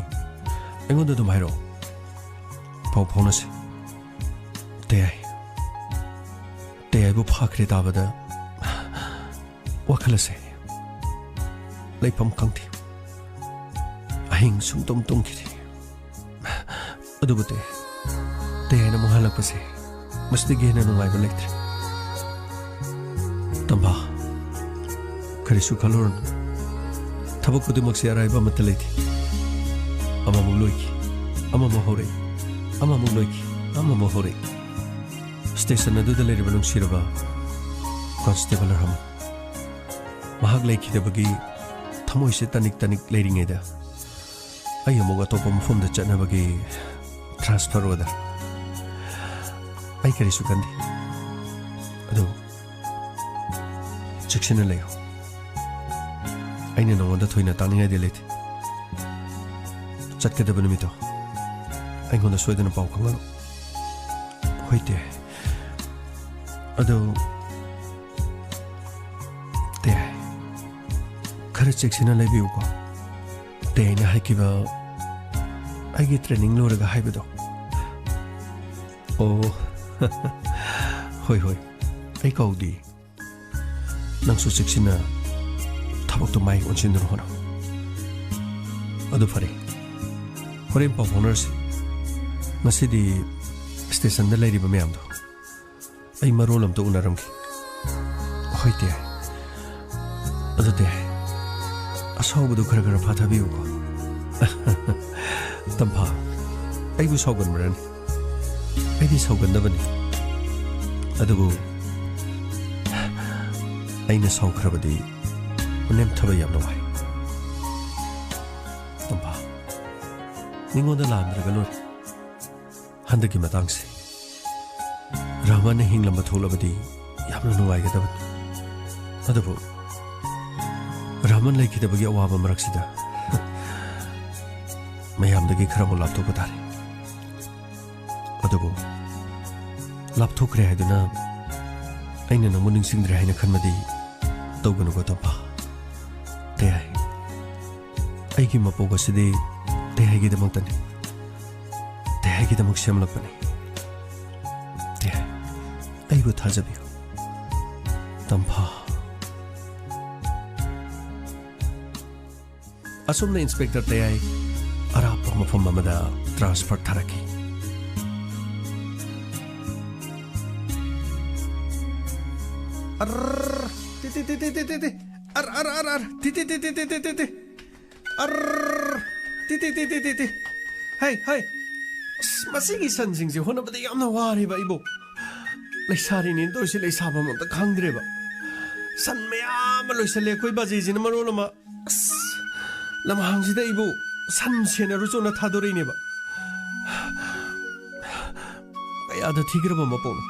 ꯑꯩꯉꯣꯟꯗ ꯑꯗꯨꯝ ꯍꯥꯏꯔꯛꯑꯣ꯫ ꯄꯥꯎ ꯐꯥꯎꯅꯁꯦ꯫ ꯇꯌꯥꯏ꯫ ꯇꯌꯥꯏꯕꯨ ꯐꯥꯈ꯭ꯔꯦ ꯇꯥꯕꯗ ꯋꯥꯈꯜ ꯑꯁꯦ ꯂꯩꯐꯝ ꯈꯪꯗꯦ꯫ ꯑꯍꯤꯡ ꯁꯨꯡꯇꯨꯝ ꯇꯨꯝꯈꯤꯗꯦ꯫ ꯑꯗꯨꯕꯨ ꯇꯦ, ꯇꯦ ꯍꯥꯏꯅ ꯑꯃꯨꯛ ꯍꯜꯂꯛꯄꯁꯦ, ꯃꯁꯤꯗꯒꯤ ꯍꯦꯟꯅ ꯅꯨꯡꯉꯥꯏꯕ ꯂꯩꯇ꯭ꯔꯦ꯫ ꯇꯝꯐꯥ, ꯀꯔꯤꯁꯨ ꯈꯜꯂꯨꯔꯅꯨ꯫ ꯊꯕꯛ ꯈꯨꯗꯤꯡꯃꯛꯁꯦ ꯑꯔꯥꯏꯕ ꯑꯃꯠꯇ ꯂꯩꯇꯦ꯫ ꯑꯃꯃꯨꯛ ꯂꯣꯏꯈꯤ, ꯑꯃꯃꯨꯛ ꯍꯧꯔꯛꯏ, ꯑꯃꯃꯨꯛ ꯂꯣꯏꯈꯤ, ꯑꯃꯃꯨꯛ ꯍꯧꯔꯛꯏ꯫ ꯁ꯭ꯇꯦꯁꯟ ꯑꯗꯨꯗ ꯂꯩꯔꯤꯕ ꯅꯨꯡꯁꯤꯔꯕ ꯀꯣꯟꯁꯇꯦꯕꯜ ꯔꯍꯃꯟ, ꯃꯍꯥꯛ ꯂꯩꯈꯤꯗꯕꯒꯤ ꯊꯃꯣꯏꯁꯦ ꯇꯅꯤꯛ ꯇꯅꯤꯛ ꯂꯩꯔꯤꯉꯩꯗ, ꯑꯩ ꯑꯃꯨꯛ ꯑꯇꯣꯞꯄ ꯃꯐꯝꯗ ꯆꯠꯅꯕꯒꯤ ꯇ꯭ꯔꯥꯟꯁꯐꯔ ꯑꯣꯔꯗꯔ꯫ ꯑꯩ ꯀꯔꯤꯁꯨ ꯈꯟꯗꯦ꯫ ꯑꯗꯨ ꯆꯦꯛꯁꯤꯟꯅ ꯂꯩꯌꯨ꯫ ꯑꯩꯅ ꯅꯉꯣꯟꯗ ꯊꯣꯏꯅ ꯇꯥꯛꯅꯤꯡꯉꯥꯏꯗꯤ ꯂꯩꯇꯦ꯫ ꯆꯠꯀꯗꯕ ꯅꯨꯃꯤꯠꯇꯣ ꯑꯩꯉꯣꯟꯗ ꯁꯣꯏꯗꯅ ꯄꯥꯎ ꯈꯪꯍꯜꯂꯨ꯫ ꯍꯣꯏ ꯇꯦ꯫ ꯑꯗꯨ ꯇꯦ, ꯈꯔ ꯆꯦꯛꯁꯤꯟꯅ ꯂꯩꯕꯤꯌꯨꯀꯣ꯫ ꯇꯦ, ꯑꯩꯅ ꯍꯥꯏꯈꯤꯕ, ꯑꯩꯒꯤ ꯇ꯭ꯔꯦꯅꯤꯡ ꯂꯣꯏꯔꯒ ꯍꯥꯏꯕꯗꯣ꯫ ꯑꯣ, ꯍꯣꯏ, ꯍꯣꯏ, ꯑꯩ ꯀꯥꯎꯗꯦ꯫ ꯅꯪꯁꯨ ꯆꯦꯛꯁꯤꯟꯅ ꯊꯕꯛꯇꯣ ꯃꯥꯏ ꯑꯣꯟꯁꯤꯟꯗꯨꯅ ꯍꯣꯠꯅꯧ꯫ ꯑꯗꯨ ꯐꯔꯦ, ꯍꯣꯔꯦꯟ ꯄꯥꯎ ꯐꯥꯎꯅꯔꯁꯤ꯫ ꯉꯁꯤꯗꯤ ꯁ꯭ꯇꯦꯁꯟꯗ ꯂꯩꯔꯤꯕ ꯃꯌꯥꯝꯗꯣ ꯑꯩ ꯃꯔꯣꯜ ꯑꯝꯇ ꯎꯅꯔꯝꯒꯦ꯫ ꯍꯣꯏ ꯇꯦ꯫ ꯑꯗꯨ ꯇꯦ, ꯑꯁꯥꯎꯕꯗꯨ ꯈꯔ ꯈꯔ ꯐꯥꯊꯕꯤꯌꯨꯀꯣ꯫ ꯇꯝꯐꯥ, ꯑꯩꯕꯨ ꯁꯥꯎꯒꯟꯕ꯭ꯔꯅꯦ? ꯑꯩꯗꯤ ꯁꯥꯎꯒꯟꯗꯕꯅꯤ꯫ ꯑꯗꯨꯕꯨ ꯑꯩꯅ ꯁꯥꯎꯈ꯭ꯔꯕꯗꯤ ꯅꯦꯝꯊꯕ ꯌꯥꯝꯅ ꯋꯥꯏ꯫ ꯇꯝꯐꯥ, ꯃꯤꯉꯣꯟꯗ ꯂꯥꯟꯗ꯭ꯔꯒ ꯂꯣꯏꯔꯦ꯫ ꯍꯟꯗꯛꯀꯤ ꯃꯇꯥꯡꯁꯦ ꯔꯍꯃꯟꯅ ꯍꯤꯡꯂꯝꯕ ꯊꯣꯛꯂꯕꯗꯤ ꯌꯥꯝꯅ ꯅꯨꯡꯉꯥꯏꯒꯗꯕꯅꯤ꯫ ꯑꯗꯨꯕꯨ ꯔꯍꯃꯟ ꯂꯩꯈꯤꯗꯕꯒꯤ ꯑꯋꯥꯕ ꯃꯔꯛꯁꯤꯗ ꯃꯌꯥꯝꯗꯒꯤ ꯈꯔ ꯑꯃꯨꯛ ꯂꯥꯞꯊꯣꯛꯄ ꯇꯥꯔꯦ꯫ ꯑꯗꯨꯕꯨ ꯂꯥꯞꯊꯣꯛꯈ꯭ꯔꯦ ꯍꯥꯏꯗꯨꯅ ꯑꯩꯅ ꯅꯪꯕꯨ ꯅꯤꯡꯁꯤꯡꯗ꯭ꯔꯦ ꯍꯥꯏꯅ ꯈꯟꯕꯗꯤ ꯇꯧꯒꯅꯨꯀꯣ ꯇꯝꯐꯥ꯫ ꯇꯦꯍꯥꯏ, ꯑꯩꯒꯤ ꯃꯄꯣꯛ ꯑꯁꯤꯗꯤ ꯇꯦꯍꯥꯏꯒꯤꯗꯃꯛꯇꯅꯤ꯫ ꯇꯦꯍꯥꯏꯒꯤꯗꯃꯛ ꯁꯦꯝꯂꯛꯄꯅꯤ꯫ ꯇꯦꯍꯥꯏ, ꯑꯩꯕꯨ ꯊꯥꯖꯕꯤꯌꯨ꯫ ꯇꯝꯐꯥ꯫ ꯑꯁꯨꯝꯅ ꯏꯟꯁꯄꯦꯛꯇꯔ ꯇꯌꯥꯏ ꯑꯔꯥꯞꯄ ꯃꯐꯝ ꯑꯃꯗ ꯇ꯭ꯔꯥꯟꯁꯐꯔ ꯊꯥꯔꯛꯈꯤ꯫ ꯑꯔ, ꯇꯤ, ꯇꯤ, ꯇꯤ, ꯇꯤ, ꯇꯤ, ꯇꯤ, ꯇꯤ꯫ ꯑꯔ, ꯑꯔ, ꯑꯔ, ꯑꯔ, ꯇꯤ, ꯇꯤ, ꯇꯤ, ꯇꯤ, ꯇꯤ, ꯇꯤ, ꯇꯤ꯫ ꯑꯔ, ꯇꯤ, ꯇꯤ, ꯇꯤ, ꯇꯤ, ꯇꯤ, ꯇꯤ꯫ ꯍꯩ, ꯍꯩ꯫ ꯑꯁ, ꯃꯁꯤꯒꯤ ꯁꯟꯁꯤꯡꯁꯦ ꯍꯣꯠꯅꯕꯗ ꯌꯥꯝꯅ ꯋꯥꯔꯦꯕ ꯑꯩꯕꯨ꯫ ꯂꯩꯁꯥꯔꯤꯅꯦꯅ ꯇꯧꯔꯤꯁꯦ ꯂꯩꯁꯥꯐꯝ ꯑꯝꯇ ꯈꯪꯗ꯭ꯔꯦꯕ꯫ ꯁꯟ ꯃꯌꯥꯝ ꯑꯃ ꯂꯣꯏꯁꯜꯂꯦ ꯑꯩꯈꯣꯏ ꯕꯥꯖꯤꯁꯤꯅ ꯃꯔꯣꯜ ꯑꯃ꯫ ꯑꯁ, ꯂꯝꯍꯥꯡꯁꯤꯗ ꯑꯩꯕꯨ ꯁꯟ ꯁꯦꯟꯅꯔꯨ ꯆꯣꯅ ꯊꯥꯗꯣꯔꯛꯏꯅꯦꯕ꯫ ꯀꯌꯥꯗ ꯊꯤꯈ꯭ꯔꯕ ꯃꯄꯣꯛꯅꯣ꯫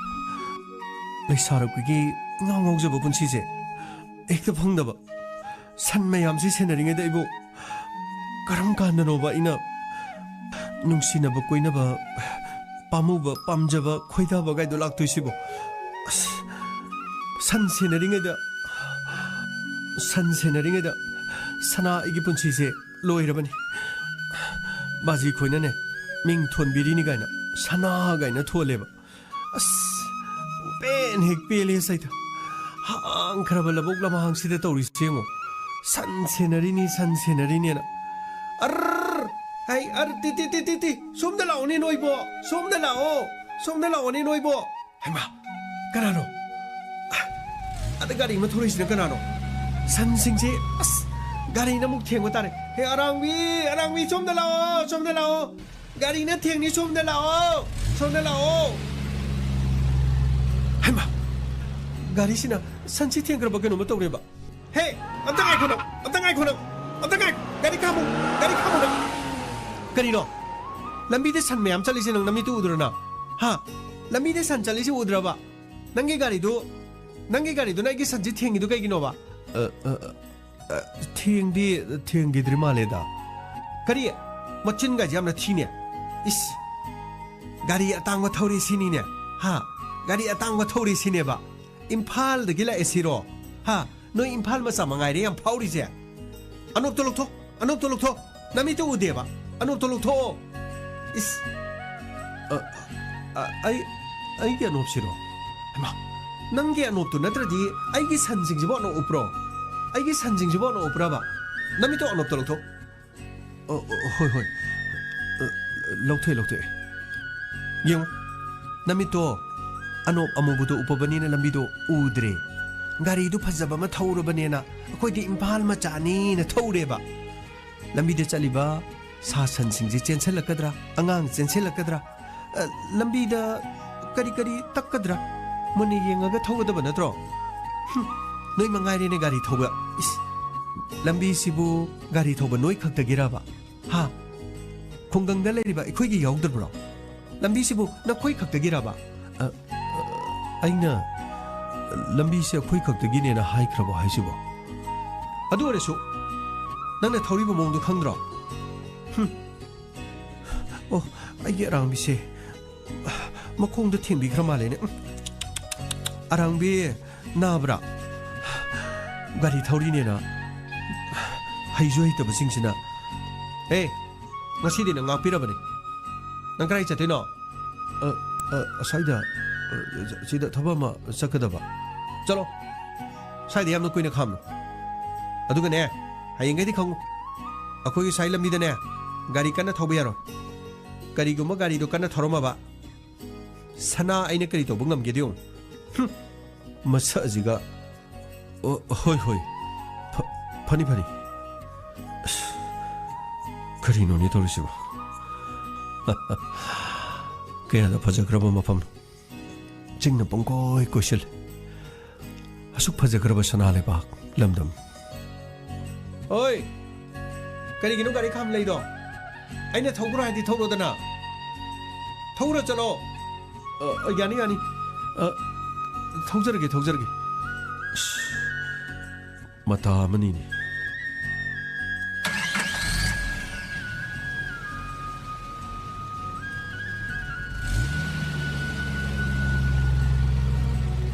ꯂꯩꯁꯥꯔꯛꯄꯒꯤ ꯉꯥꯎ ꯉꯥꯎꯖꯕ ꯄꯨꯟꯁꯤꯁꯦ ꯍꯦꯛꯇ ꯐꯪꯗꯕ꯫ ꯁꯟ ꯃꯌꯥꯝꯁꯤ ꯁꯦꯟꯅꯔꯤꯉꯩꯗ ꯑꯩꯕꯨ ꯀꯔꯝ ꯀꯥꯟꯗꯅꯣꯕ ꯑꯩꯅ ꯅꯨꯡꯁꯤꯅꯕ, ꯀꯣꯏꯅꯕ, ꯄꯥꯝꯃꯨꯕ, ꯄꯥꯝꯖꯕ, ꯈꯣꯏꯗꯥꯕ ꯀꯥꯏꯗꯣ ꯂꯥꯛꯇꯣꯏꯁꯤꯕꯣ? ꯑꯁ, ꯁꯟ ꯁꯦꯟꯅꯔꯤꯉꯩꯗ, ꯁꯟ ꯁꯦꯟꯅꯔꯤꯉꯩꯗ ꯁꯅꯥ ꯑꯩꯒꯤ ꯄꯨꯟꯁꯤꯁꯦ ꯂꯣꯏꯔꯕꯅꯤ꯫ ꯕꯥꯖꯤ ꯈꯣꯏꯅꯅꯦ, ꯃꯤꯡ ꯊꯣꯟꯕꯤꯔꯤꯅꯤ ꯀꯥꯏꯅ, ꯁꯅꯥ ꯀꯥꯏꯅ ꯊꯣꯜꯂꯦꯕ꯫ ꯑꯁ, ꯄꯦꯟ ꯍꯦꯛ ꯄꯦꯜꯂꯦ ꯁꯩꯗ꯫ ꯍꯥꯡꯈ꯭ꯔꯕ ꯂꯧꯕꯨꯛ ꯂꯝꯍꯥꯡꯁꯤꯗ ꯇꯧꯔꯤꯁꯦ ꯌꯦꯡꯉꯣ꯫ ꯁꯟ ꯁꯦꯟꯅꯔꯤꯅꯤ, ꯁꯟ ꯁꯦꯟꯅꯔꯤꯅꯦꯅ꯫ ꯑꯔ! ꯍꯩ, ꯑꯔ, ꯇꯤ, ꯇꯤ, ꯇꯤ, ꯇꯤ, ꯇꯤ꯫ ꯁꯣꯝꯗ ꯂꯥꯛꯑꯣꯅꯦ ꯅꯣꯏꯕꯣ, ꯁꯣꯝꯗ ꯂꯥꯛꯑꯣ, ꯁꯣꯝꯗ ꯂꯥꯛꯑꯣꯅꯦ ꯅꯣꯏꯕꯣ꯫ ꯍꯩꯃꯥ, ꯀꯅꯥꯅꯣ? ꯑ, ꯑꯗ ꯒꯥꯔꯤ ꯑꯃ ꯊꯧꯔꯛꯏꯁꯤꯅ ꯀꯅꯥꯅꯣ? ꯁꯟꯁꯤꯡꯁꯦ, ꯑꯁ, ꯒꯥꯔꯤꯅ ꯑꯃꯨꯛ ꯊꯦꯡꯕ ꯇꯥꯔꯦ꯫ ꯍꯦ, ꯑꯔꯥꯡꯕꯤ, ꯑꯔꯥꯡꯕꯤ, ꯁꯣꯝꯗ ꯂꯥꯛꯑꯣ, ꯁꯣꯝꯗ ꯂꯥꯛꯑꯣ꯫ ꯒꯥꯔꯤꯅ ꯊꯦꯡꯅꯤ, ꯁꯣꯝꯗ ꯂꯥꯛꯑꯣ, ꯁꯣꯝꯗ ꯂꯥꯛꯑꯣ꯫ ꯍꯩꯃꯥ, ꯒꯥꯔꯤꯁꯤꯅ ꯁꯟꯁꯤ ꯊꯦꯡꯈ꯭ꯔꯕ ꯀꯩꯅꯣꯝꯃ ꯇꯧꯔꯦꯕ꯫ ꯍꯦ, ꯑꯝꯇ ꯉꯥꯏꯈꯣ ꯅꯪ, ꯑꯝꯇ ꯉꯥꯏꯈꯣ ꯅꯪ, ꯑꯝꯇ ꯉꯥꯏꯈꯣ, ꯒꯥꯔꯤ ꯈꯥꯝꯃꯨ, ꯒꯥꯔꯤ ꯈꯥꯝꯃꯨ ꯅꯪ꯫ ꯀꯔꯤꯅꯣ? ꯂꯝꯕꯤꯗ ꯁꯟ ꯃꯌꯥꯝ ꯆꯠꯂꯤꯁꯦ ꯅꯪ ꯅꯃꯤꯠꯇꯨ ꯎꯗ꯭ꯔꯣ ꯅꯪ? ꯍꯥ? ꯂꯝꯕꯤꯗ ꯁꯟ ꯆꯠꯂꯤꯁꯦ ꯎꯗ꯭ꯔꯕ? ꯅꯪꯒꯤ ꯒꯥꯔꯤꯗꯨ, ꯅꯪꯒꯤ ꯒꯥꯔꯤꯗꯨꯅ ꯑꯩꯒꯤ ꯁꯟꯁꯤ ꯊꯦꯡꯉꯤꯗꯨ ꯀꯩꯒꯤꯅꯣꯕ? ꯑ, ꯑ, ꯑ, ꯊꯦꯡꯗꯤ ꯊꯦꯡꯈꯤꯗ꯭ꯔꯤ ꯃꯥꯜꯂꯦꯗ꯫ ꯀꯔꯤ? ꯃꯆꯤꯟꯒꯁꯦ ꯌꯥꯝꯅ ꯊꯤꯅꯦ꯫ ꯏꯁ, ꯒꯥꯔꯤ ꯑꯇꯥꯡꯕ ꯊꯧꯔꯦ ꯁꯤꯅꯤꯅꯦ꯫ ꯍꯥ? ꯒꯥꯔꯤ ꯑꯇꯥꯡꯕ ꯊꯧꯔꯦ ꯁꯤꯅꯦꯕ꯫ ꯏꯝꯐꯥꯜꯗꯒꯤ ꯂꯥꯛꯑꯦ ꯁꯤꯔꯣ? ꯍꯥ? ꯅꯣꯏ ꯏꯝꯐꯥꯜ ꯃꯆꯥ ꯃꯉꯥꯏꯔꯦ ꯌꯥꯝ ꯐꯥꯎꯔꯤꯁꯦ꯫ ꯑꯅꯣꯞꯇꯣ ꯂꯧꯊꯣꯛ, ꯑꯅꯣꯞꯇꯣ ꯂꯧꯊꯣꯛ꯫ ꯅꯃꯤꯠꯇꯣ ꯎꯗꯦꯕ꯫ ꯑꯅꯣꯞꯇꯣ ꯂꯧꯊꯣꯛꯑꯣ꯫ ꯏꯁ꯫ ꯑ, ꯑ, ꯑꯩ, ꯑꯩꯒꯤ ꯑꯅꯣꯞꯁꯤꯔꯣ? ꯍꯩꯃꯥ, ꯅꯪꯒꯤ ꯑꯅꯣꯞꯇꯨ ꯅꯠꯇ꯭ꯔꯗꯤ ꯑꯩꯒꯤ ꯁꯟꯁꯤꯡꯁꯤꯕꯨ ꯑꯅꯣꯞ ꯎꯞꯄ꯭ꯔꯣ? ꯑꯩꯒꯤ ꯁꯟꯁꯤꯡꯁꯤꯕꯨ ꯑꯅꯣꯞ ꯎꯞꯄ꯭ꯔꯕ? ꯅꯃꯤꯠꯇꯣ ꯑꯅꯣꯞꯇꯣ ꯂꯧꯊꯣꯛ꯫ ꯑ, ꯑ, ꯍꯣꯏ, ꯍꯣꯏ꯫ ꯑ, ꯂꯧꯊꯣꯛꯑꯦ, ꯂꯧꯊꯣꯛꯑꯦ꯫ ꯌꯦꯡꯉꯨ, ꯅꯃꯤꯠꯇꯣ ꯑꯅꯣꯞ ꯑꯃꯨꯕꯗꯣ ꯎꯞꯄꯕꯅꯤꯅ ꯂꯝꯕꯤꯗꯣ ꯎꯗ꯭ꯔꯦ꯫ ꯒꯥꯔꯤꯗꯨ ꯐꯖꯕ ꯑꯃ ꯊꯧꯔꯕꯅꯦꯅ ꯑꯩꯈꯣꯏꯗꯤ ꯏꯝꯐꯥꯜ ꯃꯆꯥꯅꯤꯅ ꯊꯧꯔꯦꯕ꯫ ꯂꯝꯕꯤꯗ ꯆꯠꯂꯤꯕ ꯁꯥ ꯁꯟꯁꯤꯡꯁꯦ ꯆꯦꯟꯁꯤꯜꯂꯛꯀꯗ꯭ꯔꯥ, ꯑꯉꯥꯡ ꯆꯦꯟꯁꯤꯜꯂꯛꯀꯗ꯭ꯔꯥ, ꯑ, ꯂꯝꯕꯤꯗ ꯀꯔꯤ ꯀꯔꯤ ꯇꯛꯀꯗ꯭ꯔꯥ ꯃꯨꯟꯅ ꯌꯦꯡꯉꯒ ꯊꯧꯒꯗꯕ ꯅꯠꯇ꯭ꯔꯣ? ꯍꯨꯝ, ꯅꯣꯏ ꯃꯉꯥꯏꯔꯦꯅꯦ ꯒꯥꯔꯤ ꯊꯧꯕ꯫ ꯏꯁ, ꯂꯝꯕꯤꯁꯤꯕꯨ ꯒꯥꯔꯤ ꯊꯧꯕ ꯅꯣꯏ ꯈꯛꯇꯒꯤꯔꯕ? ꯍꯥ? ꯈꯨꯡꯒꯪꯗ ꯂꯩꯔꯤꯕ ꯑꯩꯈꯣꯏꯒꯤ ꯌꯥꯎꯗꯕ꯭ꯔꯣ? ꯂꯝꯕꯤꯁꯤꯕꯨ ꯅꯈꯣꯏ ꯈꯛꯇꯒꯤꯔꯕ? ꯑ, ꯑ, ꯑꯩꯅ ꯂꯝꯕꯤꯁꯦ ꯑꯩꯈꯣꯏ ꯈꯛꯇꯒꯤꯅꯦꯅ ꯍꯥꯏꯈ꯭ꯔꯕꯣ ꯍꯥꯏꯁꯤꯕꯣ? ꯑꯗꯨ ꯑꯣꯏꯔꯁꯨ ꯅꯪꯅ ꯊꯧꯔꯤꯕ ꯃꯑꯣꯡꯗꯣ ꯈꯪꯗ꯭ꯔꯣ? ꯍꯨꯝ꯫ ꯑꯣ, ꯑꯩꯒꯤ ꯑꯔꯥꯡꯕꯤꯁꯦ ꯃꯈꯣꯡꯗ ꯊꯦꯡꯕꯤꯈ꯭ꯔ ꯃꯥꯜꯂꯦꯅꯦ꯫ ꯎꯝ꯫ ꯑꯔꯥꯡꯕꯤ, ꯅꯥꯕ꯭ꯔꯥ? ꯒꯥꯔꯤ ꯊꯧꯔꯤꯅꯦꯅ ꯍꯩꯁꯨ ꯍꯩꯇꯕꯁꯤꯡꯁꯤꯅ꯫ ꯑꯦ, ꯉꯁꯤꯗꯤ ꯅꯪ ꯉꯥꯛꯄꯤꯔꯕꯅꯤ꯫ ꯅꯪ ꯀꯗꯥꯏ ꯆꯠꯇꯣꯏꯅꯣ? ꯑ, ꯑ, ꯑꯁ꯭ꯋꯥꯏꯗ, ꯑ, ꯁꯤꯗ ꯊꯕꯛ ꯑꯃ ꯆꯠꯀꯗꯕ꯫ ꯆꯠꯂꯣ꯫ ꯁ꯭ꯋꯥꯏꯗ ꯌꯥꯝꯅ ꯀꯨꯏꯅ ꯈꯥꯝꯃꯨ꯫ ꯑꯗꯨꯒꯅꯦ, ꯍꯌꯦꯡꯈꯩꯗꯤ ꯈꯪꯉꯨ, ꯑꯩꯈꯣꯏꯒꯤ ꯁ꯭ꯋꯥꯏ ꯂꯝꯕꯤꯗꯅꯦ ꯒꯥꯔꯤ ꯀꯟꯅ ꯊꯧꯕ ꯌꯥꯔꯣꯏ꯫ ꯀꯔꯤꯒꯨꯝꯕ ꯒꯥꯔꯤꯗꯣ ꯀꯟꯅ ꯊꯧꯔꯝꯃꯕ, ꯁꯅꯥ ꯑꯩꯅ ꯀꯔꯤ ꯇꯧꯕ ꯉꯝꯒꯦꯗꯣ ꯌꯦꯡꯉꯨ꯫ ꯍꯨꯝ, ꯃꯁꯛ ꯑꯁꯤꯒ꯫ ꯑꯣ, ꯍꯣꯏ, ꯍꯣꯏ꯫ ꯐ-, ꯐꯅꯤ, ꯐꯅꯤ꯫ ꯑꯁ, ꯀꯔꯤꯅꯣꯅꯦ ꯇꯧꯔꯤꯁꯤꯕꯣ? ꯀꯌꯥꯗ ꯐꯖꯈ꯭ꯔꯕ ꯃꯐꯝꯅꯣ꯫ ꯆꯤꯡꯅ ꯄꯨꯡꯀꯣꯏ ꯀꯣꯏꯁꯤꯜꯂꯦ꯫ ꯑꯁꯨꯛ ꯐꯖꯈ꯭ꯔꯕ ꯁꯅꯥ ꯂꯩꯕꯥꯛ ꯂꯝꯗꯝ꯫ ꯑꯣꯏ! ꯀꯔꯤꯒꯤꯅꯣ ꯒꯥꯔꯤ ꯈꯥꯝ ꯂꯩꯗꯣ? ꯑꯩꯅ ꯊꯧꯈ꯭ꯔꯣ ꯍꯥꯏꯗꯤ ꯊꯧꯔꯣꯗꯅ꯫ ꯊꯧꯔ ꯆꯠꯂꯣ꯫ ꯑ, ꯑ, ꯌꯥꯅꯤ, ꯌꯥꯅꯤ꯫ ꯑ, ꯊꯧꯖꯔꯒꯦ, ꯊꯧꯖꯔꯒꯦ꯫ ꯑꯁ, ꯃꯇꯥ ꯑꯃꯅꯤꯅꯦ꯫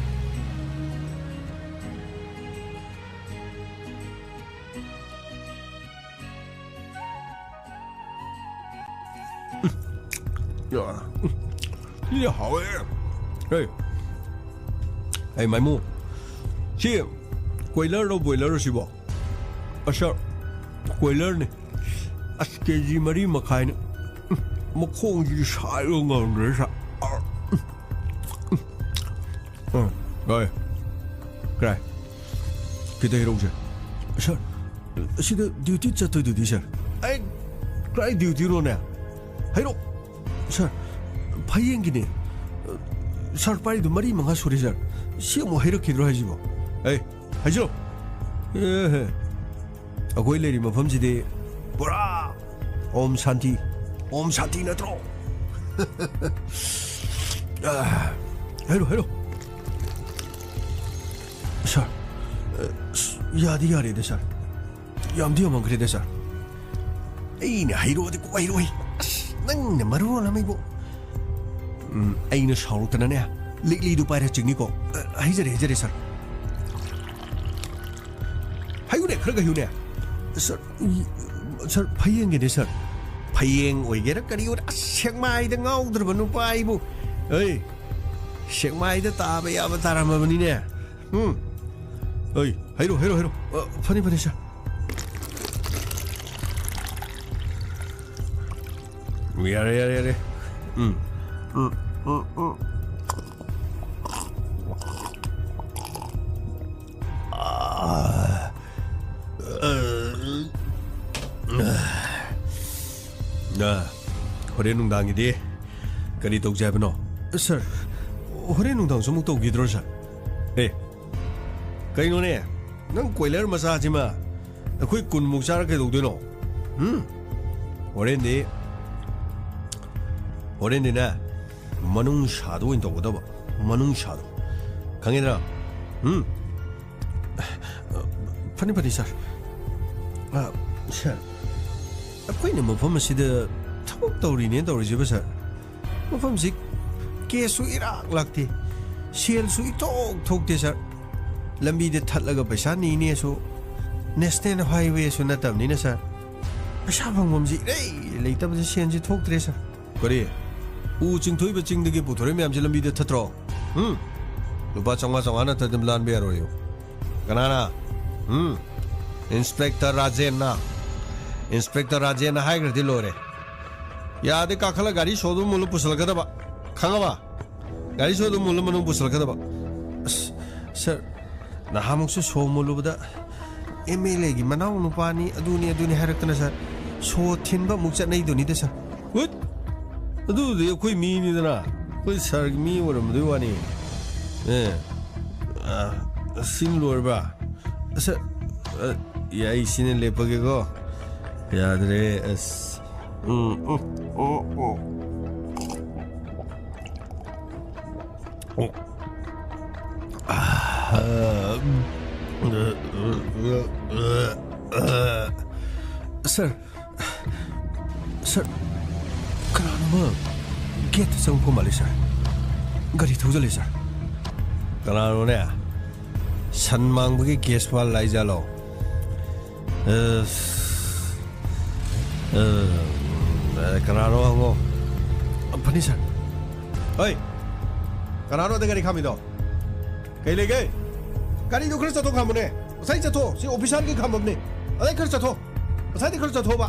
ꯌꯥ, ꯁꯤꯗꯤ ꯍꯥꯎꯋꯦ꯫ ꯍꯦ, ꯍꯦ, ꯃꯥꯏꯃꯨ, ꯁꯤ ꯀꯣꯏꯂꯔꯔꯣ ꯕꯣꯏꯂꯔꯔꯣ ꯁꯤꯕꯣ? ꯑꯁ, ꯀꯣꯏꯂꯔꯅꯦ꯫ ꯑꯁ, ꯀꯦ ꯖꯤ ꯃꯔꯤ ꯃꯈꯥꯏꯅꯦ꯫ ꯃꯈꯣꯡꯁꯤꯗꯤ ꯁꯥꯏꯕ ꯉꯝꯗ꯭ꯔꯦ, ꯁꯥꯔ꯫ ꯎꯝ, ꯍꯣꯏ꯫ ꯀꯔꯥꯏ? ꯈꯤꯇ ꯍꯩꯔꯧꯁꯦ꯫ ꯁꯥꯔ, ꯑꯁꯤꯗ ꯗ꯭ꯌꯨꯇꯤ ꯆꯠꯇꯣꯏꯗꯨꯗꯤ, ꯁꯥꯔ꯫ ꯑꯩ ꯀꯔꯥꯏ ꯗ꯭ꯌꯨꯇꯤꯅꯣꯅꯦ? ꯍꯩꯔꯣ꯫ ꯁꯥꯔ, ꯐꯌꯦꯡꯒꯤꯅꯦ꯫ ꯁꯥꯔ ꯄꯥꯏꯔꯤꯗꯨ ꯃꯔꯤ ꯃꯉꯥ ꯁꯨꯔꯦ, ꯁꯥꯔ꯫ ꯁꯤ ꯑꯃꯨꯛ ꯍꯩꯔꯛꯈꯤꯗ꯭ꯔꯣ ꯍꯥꯏꯁꯤꯕꯣ? ꯑꯩ, ꯍꯥꯏꯖꯤꯜꯂꯣ꯫ ꯑꯦꯍꯦ꯫ ꯑꯩꯈꯣꯏ ꯂꯩꯔꯤ ꯃꯐꯝꯁꯤꯗꯤ ꯄꯨꯔꯥ ꯑꯣꯝ ꯁꯥꯟꯇꯤ, ꯑꯣꯝ ꯁꯥꯟꯇꯤ ꯅꯠꯇ꯭ꯔꯣ? ꯑꯥ, ꯍꯥꯏꯔꯣ, ꯍꯥꯏꯔꯣ꯫ ꯁꯥꯔ, ꯑ, ꯑꯁ, ꯌꯥꯗꯤ ꯌꯥꯔꯦꯗ, ꯁꯥꯔ꯫ ꯌꯥꯝꯗꯤ ꯌꯥꯝꯃꯝꯈ꯭ꯔꯦꯗ, ꯁꯥꯔ꯫ ꯑꯩꯅ ꯍꯩꯔꯣꯗꯤ ꯀꯣꯛ ꯍꯩꯔꯣꯏ꯫ ꯑꯁ, ꯅꯪꯅ ꯃꯔꯣꯜ ꯑꯃ ꯏꯕꯣ꯫ ꯎꯝ, ꯑꯩꯅ ꯁꯥꯎꯔꯛꯇꯅꯅꯦ, ꯂꯤꯛꯂꯤꯗꯨ ꯄꯥꯏꯔ ꯆꯤꯡꯅꯤꯀꯣ꯫ ꯑ, ꯍꯩꯖꯔꯦ, ꯍꯩꯖꯔꯦ, ꯁꯥꯔ꯫ ꯍꯩꯌꯨꯅꯦ, ꯈꯔ ꯈꯔ ꯍꯩꯌꯨꯅꯦ꯫ ꯁꯥꯔ, ꯁꯥꯔ, ꯐꯌꯦꯡꯒꯤꯅꯦ, ꯁꯥꯔ꯫ ꯐꯌꯦꯡ ꯑꯣꯏꯒꯦꯔꯥ ꯀꯔꯤ ꯑꯣꯏꯔꯦ, ꯑꯁ, ꯁꯦꯛꯃꯥꯏꯗ ꯉꯥꯎꯗ꯭ꯔꯕ ꯅꯨꯄꯥ ꯑꯩꯕꯨ꯫ ꯑꯩ, ꯁꯦꯛꯃꯥꯏꯗ ꯇꯥꯕ ꯌꯥꯕ ꯇꯥꯔꯝꯃꯕꯅꯤꯅꯦ꯫ ꯎꯝ꯫ ꯑꯩ, ꯍꯩꯔꯣ, ꯍꯩꯔꯣ, ꯍꯩꯔꯣ꯫ ꯑ, ꯐꯅꯤ, ꯐꯅꯤ, ꯁꯥꯔ꯫ ꯌꯥꯔꯦ, ꯌꯥꯔꯦ, ꯌꯥꯔꯦ꯫ ꯎꯝ꯫ ꯎꯝ, ꯎꯝ, ꯎꯝ꯫ ꯑꯥ, ꯑ, ꯍꯣꯔꯦꯟ ꯅꯨꯡꯗꯥꯡꯒꯤꯗꯤ ꯀꯔꯤ ꯇꯧꯁꯦ ꯍꯥꯏꯕꯅꯣ? ꯁꯥꯔ, ꯍꯣꯔꯦꯟ ꯅꯨꯡꯗꯥꯡꯁꯨ ꯑꯃꯨꯛ ꯇꯧꯈꯤꯗ꯭ꯔꯣ, ꯁꯥꯔ? ꯑꯦ, ꯀꯩꯅꯣꯅꯦ, ꯅꯪ ꯀꯣꯏꯂꯔ ꯃꯆꯥꯁꯤꯃ ꯑꯩꯈꯣꯏ ꯀꯨꯟꯃꯨꯛ ꯆꯥꯔ ꯀꯩꯗꯧꯗꯣꯏꯅꯣ? ꯎꯝ? ꯍꯣꯔꯦꯟꯗꯤ, ꯍꯣꯔꯦꯟꯗꯤꯅꯦ, ꯃꯅꯨꯡ ꯁꯥꯗꯣ ꯑꯣꯏꯅ ꯇꯧꯒꯗꯕ, ꯃꯅꯨꯡ ꯁꯥꯗꯣ꯫ ꯈꯪꯉꯦꯗꯅ? ꯎꯝ? ꯐꯅꯤ, ꯐꯅꯤ, ꯁꯥꯔ꯫ ꯑ, ꯁꯥꯔ, ꯑꯩꯈꯣꯏꯅ ꯃꯐꯝ ꯑꯁꯤꯗ ꯊꯕꯛ ꯇꯧꯔꯤꯅꯦꯅ ꯇꯧꯔꯤꯁꯤꯕ, ꯁꯥꯔ? ꯃꯐꯝꯁꯤ ꯀꯦꯁꯁꯨ ꯏꯔꯥꯛ ꯂꯥꯛꯇꯦ, ꯁꯦꯜꯁꯨ ꯏꯊꯣꯛ ꯊꯣꯛꯇꯦ, ꯁꯥꯔ꯫ ꯂꯝꯕꯤꯗ ꯊꯠꯂꯒ ꯄꯩꯁꯥ ꯅꯤꯅꯦꯁꯨ ꯅꯦꯁꯅꯦꯜ ꯍꯥꯏꯋꯦꯁꯨ ꯅꯠꯇꯕꯅꯤꯅ, ꯁꯥꯔ꯫ ꯄꯩꯁꯥ ꯐꯪꯐꯝꯁꯤ ꯏꯔꯩ ꯂꯩꯇꯕꯁꯦ, ꯁꯦꯟꯁꯤ ꯊꯣꯛꯇ꯭ꯔꯦ, ꯁꯥꯔ꯫ ꯀꯔꯤ? ꯎ ꯆꯤꯡꯊꯣꯛꯏꯕ ꯆꯤꯡꯗꯒꯤ ꯄꯨꯊꯣꯔꯛꯏ ꯃꯌꯥꯝꯁꯦ ꯂꯝꯕꯤꯗ ꯊꯠꯇ꯭ꯔꯣ? ꯎꯝ? ꯂꯨꯄꯥ ꯆꯥꯝꯃꯉꯥ, ꯆꯥꯝꯃꯉꯥ ꯅꯠꯇ꯭ꯔꯗꯤ ꯑꯗꯨꯝ ꯂꯥꯟꯕ ꯌꯥꯔꯣꯏꯌꯣ꯫ ꯀꯅꯥꯅ? ꯎꯝ? ꯏꯟꯁꯄꯦꯛꯇꯔ ꯔꯥꯖꯦꯟꯅ꯫ ꯏꯟꯁꯄꯦꯛꯇꯔ ꯔꯥꯖꯦꯟꯅ ꯍꯥꯏꯈ꯭ꯔꯗꯤ ꯂꯣꯏꯔꯦ꯫ ꯌꯥꯗꯦ, ꯀꯥꯈꯠꯂ ꯒꯥꯔꯤ ꯁꯣꯗꯨ ꯃꯨꯜꯂ ꯄꯨꯁꯜꯂꯛꯀꯗꯕ꯫ ꯈꯪꯉꯕ? ꯒꯥꯔꯤ ꯁꯣꯗꯨ ꯃꯨꯜꯂ ꯃꯅꯨꯡ ꯄꯨꯁꯜꯂꯛꯀꯗꯕ꯫ ꯑꯁ, ꯁꯥꯔ, ꯅꯍꯥꯟꯃꯨꯛꯁꯨ ꯁꯣ ꯃꯨꯜꯂꯨꯕꯗ ꯑꯦꯝ ꯑꯦꯜ ꯑꯦꯒꯤ ꯃꯅꯥꯎ ꯅꯨꯄꯥꯅꯤ, ꯑꯗꯨꯅꯤ, ꯑꯗꯨꯅꯤ ꯍꯥꯏꯔꯛꯇꯅ, ꯁꯥꯔ, ꯁꯣ ꯊꯤꯟꯕ ꯑꯃꯨꯛ ꯆꯠꯅꯩꯗꯨꯅꯤꯗ, ꯁꯥꯔ꯫ ꯍꯨꯠ! ꯑꯗꯨꯕꯨꯗꯤ ꯑꯩꯈꯣꯏ ꯃꯤꯅꯤꯗꯅ, ꯑꯩꯈꯣꯏ ꯁꯥꯔꯒꯤ ꯃꯤ ꯑꯣꯏꯔꯝꯕꯗꯨꯒꯤ ꯋꯥꯅꯤ꯫ ꯑꯦ, ꯑ, ꯁꯤꯡ ꯂꯣꯏꯔꯕ? ꯑꯁ, ꯑ, ꯌꯥꯏ, ꯁꯤꯅ ꯂꯦꯞꯄꯒꯦꯀꯣ꯫ ꯌꯥꯗ꯭ꯔꯦ, ꯑꯁ꯫ ꯎꯝ, ꯎꯝ, ꯎꯝ, ꯎꯝ꯫ ꯑꯣ꯫ ꯑ, ꯎꯝ꯫ ꯁꯥꯔ, ꯁꯥꯔ, ꯀꯅꯥꯅꯣꯃ ꯒꯦꯠꯇ ꯆꯪꯉꯛꯄ ꯃꯥꯜꯂꯤ, ꯁꯥꯔ꯫ ꯒꯥꯔꯤ ꯊꯧꯖꯜꯂꯤ, ꯁꯥꯔ꯫ ꯀꯅꯥꯅꯣꯅꯦ? ꯁꯟ ꯃꯥꯡꯕꯒꯤ ꯀꯦꯁ ꯐꯥꯏꯜ ꯂꯥꯛꯏꯖꯥꯠꯂꯣ? ꯑꯁ, ꯑ, ꯀꯅꯥꯅꯣ ꯍꯪꯉꯣ꯫ ꯐꯅꯤ, ꯁꯥꯔ꯫ ꯍꯣꯏ, ꯀꯅꯥꯅꯣ ꯑꯗ ꯒꯥꯔꯤ ꯈꯥꯝꯃꯤꯗꯣ? ꯀꯩ ꯂꯩꯒꯦ? ꯒꯥꯔꯤꯗꯣ ꯈꯔ ꯆꯠꯊꯣꯛ ꯈꯥꯝꯃꯨꯅꯦ꯫ ꯉꯁꯥꯏ ꯆꯠꯊꯣꯛ꯫ ꯁꯤ ꯑꯣꯐꯤꯁꯥꯔꯒꯤ ꯈꯥꯝꯕꯝꯅꯦ꯫ ꯑꯗꯩ ꯈꯔ ꯆꯠꯊꯣꯛ꯫ ꯉꯁꯥꯏꯗꯤ ꯈꯔ ꯆꯠꯊꯣꯛꯑꯣꯕ꯫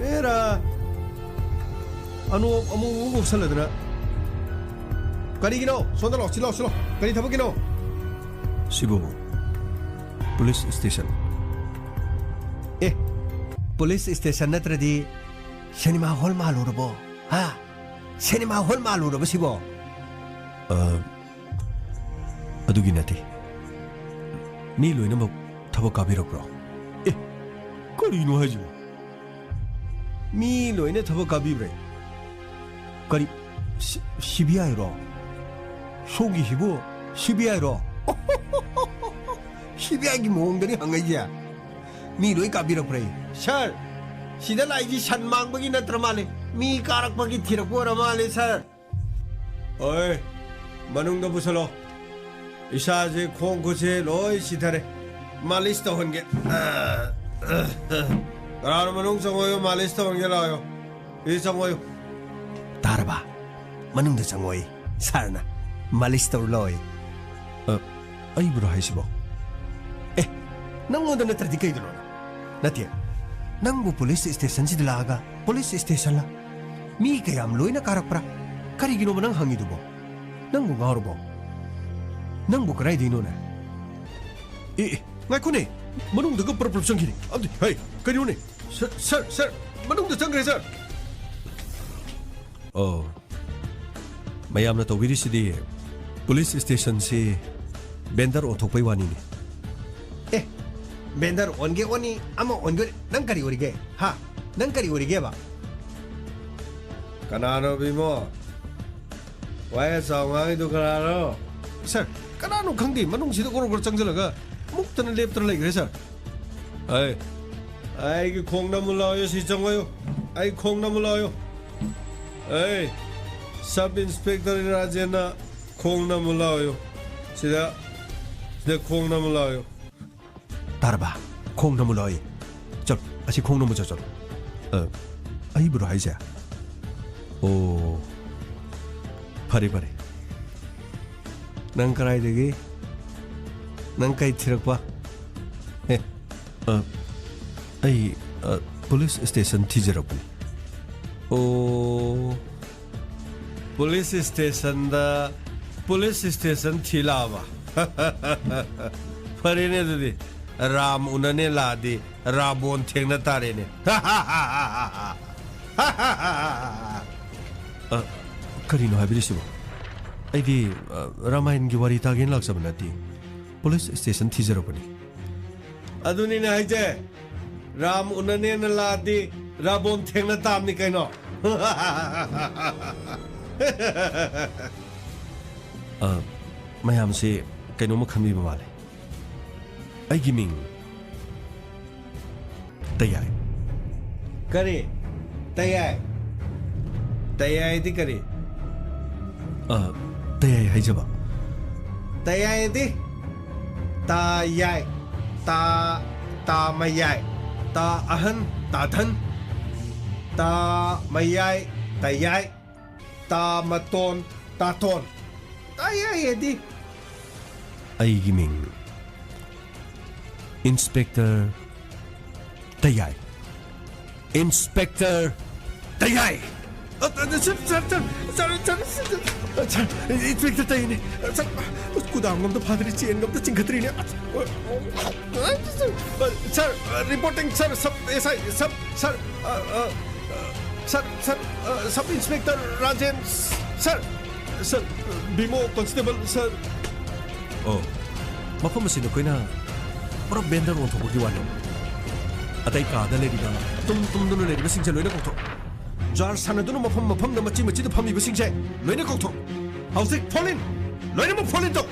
ꯑꯦꯔꯥ꯫ ꯑꯅꯣꯞ ꯑꯃꯨꯛ ꯑꯃꯨꯛ ꯎꯞꯁꯜꯂꯗꯅ꯫ ꯀꯔꯤꯒꯤꯅꯣ? ꯁꯣꯝꯗ ꯂꯥꯛꯑꯣ, ꯁꯤ ꯂꯥꯛꯑꯣ, ꯁꯤ ꯂꯥꯛꯑꯣ꯫ ꯀꯔꯤ ꯊꯕꯛꯀꯤꯅꯣ? ꯁꯤꯕꯨ ꯄꯨꯂꯤꯁ ꯁ꯭ꯇꯦꯁꯟ꯫ ꯑꯦ, ꯄꯨꯂꯤꯁ ꯁ꯭ꯇꯦꯁꯟ ꯅꯠꯇ꯭ꯔꯗꯤ ꯁꯤꯅꯦꯃꯥ ꯍꯣꯜ ꯃꯥꯜꯂꯨꯔꯕꯣ? ꯍꯥ? ꯁꯤꯅꯦꯃꯥ ꯍꯣꯜ ꯃꯥꯜꯂꯨꯔꯕ ꯁꯤꯕꯣ? ꯑ, ꯑꯗꯨꯒꯤ ꯅꯠꯇꯦ꯫ ꯃꯤ ꯂꯣꯏꯅꯃꯛ ꯊꯕꯛ ꯀꯥꯕꯤꯔꯛꯄ꯭ꯔꯣ? ꯑꯦ, ꯀꯔꯤꯅꯣ ꯍꯥꯏꯁꯤꯕꯣ? ꯃꯤ ꯂꯣꯏꯅ ꯊꯕꯛ ꯀꯥꯕꯤꯕ꯭ꯔꯦ? ꯀꯔꯤ, ꯁꯤ-, ꯁꯤ ꯕꯤ ꯑꯥꯏ ꯔꯣ? ꯁꯣꯝꯒꯤꯁꯤꯕꯨ ꯁꯤ ꯕꯤ ꯑꯥꯏ ꯔꯣ? ꯁꯤ ꯕꯤ ꯑꯥꯏꯒꯤ ꯃꯑꯣꯡꯗꯅꯤ ꯍꯪꯉꯛꯏꯁꯦ꯫ ꯃꯤ ꯂꯣꯏ ꯀꯥꯕꯤꯔꯛꯄ꯭ꯔꯦ? ꯁꯥꯔ, ꯁꯤꯗ ꯂꯥꯛꯏꯁꯤ ꯁꯟ ꯃꯥꯡꯕꯒꯤ ꯅꯠꯇ꯭ꯔ ꯃꯥꯜꯂꯦ꯫ ꯃꯤ ꯀꯥꯔꯛꯄꯒꯤ ꯊꯤꯔꯛꯄ ꯑꯣꯏꯔ ꯃꯥꯜꯂꯦ, ꯁꯥꯔ꯫ ꯍꯣꯏ, ꯃꯅꯨꯡꯗ ꯄꯨꯁꯜꯂꯣ꯫ ꯏꯁꯥꯁꯦ ꯈꯣꯡ ꯈꯨꯠꯁꯦ ꯂꯣꯏ ꯁꯤꯊꯔꯦ꯫ ꯃꯥꯂꯤꯁ ꯇꯧꯍꯟꯒꯦ꯫ ꯀꯅꯥꯅꯣ ꯃꯅꯨꯡ ꯆꯪꯉꯣꯌꯣ, ꯃꯥꯂꯤꯁ ꯇꯧꯍꯟꯒꯦ ꯂꯥꯛꯑꯣ꯫ ꯁꯤꯗ ꯆꯪꯉꯣꯌꯣ꯫ ꯇꯥꯔꯕ? ꯃꯅꯨꯡꯗ ꯆꯪꯉꯣꯌꯦ꯫ ꯁꯥꯔꯅ ꯃꯥꯂꯤꯁ ꯇꯧꯔꯨ ꯂꯥꯛꯑꯣꯌꯦ꯫ ꯑ, ꯑꯩꯕꯨꯔꯣ ꯍꯥꯏꯁꯤꯕꯣ? ꯑꯦ, ꯅꯪꯉꯣꯟꯗ ꯅꯠꯇ꯭ꯔꯗꯤ ꯀꯩꯗꯅꯣ? ꯅꯠꯇꯦ, ꯅꯪꯕꯨ ꯄꯨꯂꯤꯁ ꯁ꯭ꯇꯦꯁꯟꯁꯤꯗ ꯂꯥꯛꯑꯒ, ꯄꯨꯂꯤꯁ ꯁ꯭ꯇꯦꯁꯟꯂ? ꯃꯤ ꯀꯌꯥꯝ ꯂꯣꯏꯅ ꯀꯥꯔꯛꯄ꯭ꯔꯥ? ꯀꯔꯤꯒꯤꯅꯣꯕ ꯅꯪ ꯍꯪꯉꯤꯗꯨꯕꯣ? ꯅꯪꯕꯨ ꯉꯥꯎꯔꯕꯣ? ꯅꯪꯕꯨ ꯀꯗꯥꯏꯗꯩꯅꯣꯅꯦ? ꯑꯦ, ꯑꯦ, ꯉꯥꯏꯈꯣꯅꯦ, ꯃꯅꯨꯡꯗꯒ ꯄꯔꯞ ꯄꯔꯞ ꯆꯪꯈꯤꯅꯦ꯫ ꯑꯗꯨ, ꯍꯩ, ꯀꯩꯅꯣꯅꯦ? ꯁꯔ, ꯁꯔ, ꯁꯔ, ꯃꯅꯨꯡꯗ ꯆꯪꯈ꯭ꯔꯦ, ꯁꯔ꯫ ꯑꯣ, ꯃꯌꯥꯝꯅ ꯇꯧꯕꯤꯔꯤꯁꯤꯗꯤ ꯄꯨꯂꯤꯁ ꯁ꯭ꯇꯦꯁꯟꯁꯤ ꯕꯦꯟꯗꯔ ꯑꯣꯟꯊꯣꯛꯄꯩ ꯋꯥꯅꯤꯅꯦ꯫ ꯑꯦ, ꯕꯦꯟꯗꯔ ꯑꯣꯟꯒꯦ ꯑꯣꯟꯅꯤ, ꯑꯃ ꯑꯣꯟꯒꯦ ꯑꯣꯟꯅꯤ꯫ ꯅꯪ ꯀꯔꯤ ꯑꯣꯏꯔꯤꯒꯦ? ꯍꯥ? ꯅꯪ ꯀꯔꯤ ꯑꯣꯏꯔꯤꯒꯦꯕ? ꯀꯅꯥꯅꯣ ꯕꯤꯃꯣ? ꯋꯥꯍꯩ ꯑꯆꯥꯎ ꯉꯥꯡꯉꯤꯗꯨ ꯀꯅꯥꯅꯣ? ꯁꯔ, ꯀꯅꯥꯅꯣ ꯈꯪꯗꯦ, ꯃꯅꯨꯡꯁꯤꯗ ꯑꯣꯔꯣ ꯑꯣꯔꯣ ꯆꯪꯁꯤꯜꯂꯒ ꯃꯨꯛꯇꯅ ꯂꯦꯞꯇꯅ ꯂꯩꯈ꯭ꯔꯦ, ꯁꯔ꯫ ꯑꯩ, ꯑꯩꯒꯤ ꯈꯣꯡ ꯅꯝꯃꯨ ꯂꯥꯎꯌꯣ, ꯁꯤ ꯆꯪꯉꯣꯌꯨ꯫ ꯑꯩ ꯈꯣꯡ ꯅꯝꯃꯨ ꯂꯥꯎꯌꯣ꯫ ꯑꯩ, ꯁꯕ ꯏꯟꯁꯄꯦꯛꯇꯔ ꯔꯥꯖꯦꯟꯅ ꯈꯣꯡ ꯅꯝꯃꯨ ꯂꯥꯎꯌꯣ꯫ ꯁꯤꯗ, ꯁꯤꯗ ꯈꯣꯡ ꯅꯝꯃꯨ ꯂꯥꯎꯌꯣ꯫ ꯇꯥꯔꯕ? ꯈꯣꯡ ꯅꯝꯃꯨ ꯂꯥꯎꯌꯦ꯫ ꯆꯠ, ꯑꯁꯤ ꯈꯣꯡ ꯅꯝꯃꯨ ꯆꯠ, ꯆꯠꯂꯣ꯫ ꯑ, ꯑꯩꯕꯨꯔꯣ ꯍꯥꯏꯁꯦ? ꯑꯣ, ꯐꯔꯦ, ꯐꯔꯦ꯫ ꯅꯪ ꯀꯗꯥꯏꯗꯒꯤ? ꯅꯪ ꯀꯩ ꯊꯤꯔꯛꯄ? ꯑꯦ, ꯑ, ꯑꯩ, ꯑ, ꯄꯨꯂꯤꯁ ꯁ꯭ꯇꯦꯁꯟ ꯊꯤꯖꯔꯛꯄꯅꯤ꯫ ꯑꯣ, ꯄꯨꯂꯤꯁ ꯁ꯭ꯇꯦꯁꯟꯗ ꯄꯨꯂꯤꯁ ꯁ꯭ꯇꯦꯁꯟ ꯊꯤ ꯂꯥꯛꯑꯕ? ꯐꯔꯦꯅꯦ ꯑꯗꯨꯗꯤ, ꯔꯥꯝ ꯎꯅꯅꯦ ꯂꯥꯛꯑꯗꯤ ꯔꯥꯕꯣꯟ ꯊꯦꯡꯅ ꯇꯥꯔꯦꯅꯦ꯫ ꯑ, ꯀꯔꯤꯅꯣ ꯍꯥꯏꯕꯤꯔꯤꯁꯤꯕꯣ? ꯑꯩꯗꯤ, ꯑ, ꯔꯥꯃꯥꯌꯟꯒꯤ ꯋꯥꯔꯤ ꯇꯥꯒꯦꯅ ꯂꯥꯛꯆꯕ ꯅꯠꯇꯦ꯫ ꯄꯨꯂꯤꯁ ꯁ꯭ꯇꯦꯁꯟ ꯊꯤꯖꯔꯛꯄꯅꯤ꯫ ꯑꯗꯨꯅꯤꯅꯦ ꯍꯥꯏꯁꯦ, ꯔꯥꯝ ꯎꯅꯅꯦꯅ ꯂꯥꯛꯑꯗꯤ ꯔꯥꯕꯣꯟ ꯊꯦꯡꯅ ꯇꯥꯕꯅꯤ ꯀꯩꯅꯣ꯫ ꯑ, ꯃꯌꯥꯝꯁꯤ ꯀꯩꯅꯣꯝꯃ ꯈꯟꯕꯤꯕ ꯃꯥꯜꯂꯦ꯫ ꯑꯩꯒꯤ ꯃꯤꯡ ꯇꯌꯥꯏ꯫ ꯀꯔꯤ? ꯇꯌꯥꯏ? ꯇꯌꯥꯏꯗꯤ ꯀꯔꯤ? ꯑ, ꯇꯌꯥꯏ ꯍꯥꯏꯖꯕ꯫ ꯇꯌꯥꯏꯗꯤ? ꯇꯥ ꯌꯥꯏ꯫ ꯇꯥ, ꯇꯥ ꯃꯌꯥꯏ꯫ ꯇꯥ ꯑꯍꯟ, ꯇꯥꯊꯟ꯫ ꯇꯥ ꯃꯌꯥꯏ, ꯇꯌꯥꯏ꯫ ꯇꯥ ꯃꯇꯣꯟ, ꯇꯥꯇꯣꯟ꯫ ꯇꯌꯥꯏ ꯍꯥꯏꯗꯤ? ꯑꯩꯒꯤ ꯃꯤꯡ ꯏꯟꯁꯄꯦꯛꯇꯔ ꯇꯌꯥꯏ꯫ Inspector ꯇꯌꯥꯏ꯫ ꯑ, ꯑ, ꯁꯔ, ꯁꯔ, ꯏꯟꯁꯄꯦꯛꯇꯔ ꯇꯌꯥꯏꯅꯦ꯫ ꯁꯔ, ꯒꯣꯗꯥꯎꯟ ꯑꯝꯗ ꯐꯥꯗ꯭ꯔꯤ, ꯆꯦꯟꯒ ꯑꯝꯇ ꯆꯤꯡꯈꯠꯇ꯭ꯔꯤꯅꯦ꯫ ꯑ, ꯑ, ꯁꯔ, ꯑ, reporting, sir, sub S I, sub, sir, ꯑ, ꯑ, ꯑ, ꯁꯔ, ꯁꯔ, ꯑ, sub inspector Rajen, sir, sir, ꯕꯤꯃꯣ ꯀꯣꯟꯁꯇꯦꯕꯜ, ꯁꯔ꯫ ꯑꯣ, ꯃꯐꯝ ꯑꯁꯤ ꯅꯈꯣꯏꯅ ꯄꯨꯔꯥ ꯕꯦꯟꯗꯔ ꯑꯣꯟꯊꯣꯛꯄꯒꯤ ꯋꯥꯅꯤ꯫ ꯑꯇꯩ ꯀꯥꯗ ꯂꯩꯔꯤꯕ, ꯇꯨꯝ ꯇꯨꯝꯗꯨꯅ ꯂꯩꯔꯤꯕꯁꯤꯡꯁꯦ ꯂꯣꯏꯅ ꯀꯧꯊꯣꯛ꯫ ꯖꯥꯔ ꯁꯥꯟꯅꯗꯨꯅ ꯃꯐꯝ ꯃꯐꯝꯗ ꯃꯆꯤ ꯃꯆꯤꯗ ꯐꯝꯃꯤꯕꯁꯤꯡꯁꯦ ꯂꯣꯏꯅ ꯀꯧꯊꯣꯛ꯫ ꯍꯧꯖꯤꯛ ꯐꯣꯟ ꯏꯟ! ꯂꯣꯏꯅꯃꯛ ꯐꯣꯟ ꯏꯟ ꯇꯧ!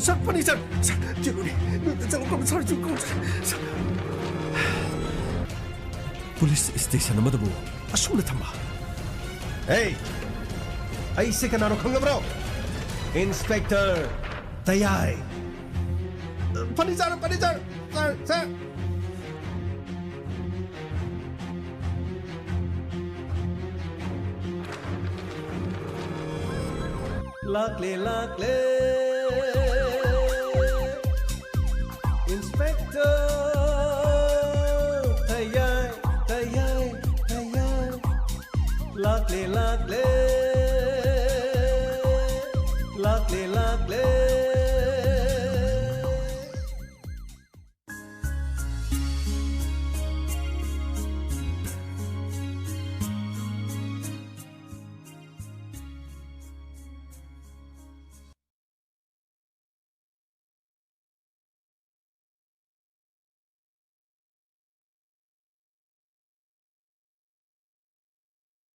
ꯁꯔ, ꯐꯅꯤ ꯁꯔ! ꯁꯔ, ꯆꯦꯜꯂꯨꯅꯦ! ꯆꯠꯂꯨ, ꯁꯔ, ꯆꯦꯜꯂꯨ, ꯁꯔ! ꯄꯨꯂꯤꯁ ꯁ꯭ꯇꯦꯁꯟ ꯑꯃꯗꯕꯨ ꯑꯁꯨꯝꯅ ꯊꯝꯕ? ꯑꯦ! ꯑꯩꯁꯦ ꯀꯅꯥꯅꯣ ꯈꯪꯂꯕ꯭ꯔꯣ? ꯏꯟꯁꯄꯦꯛꯇꯔ ꯇꯌꯥꯏ! ꯐꯅꯤ ꯁꯔ, ꯐꯅꯤ ꯁꯔ! Sir, sir! ꯂꯥꯛꯂꯦ, ꯂꯥꯛꯂꯦ, ꯏꯟꯁꯄꯦꯛꯇꯔ꯫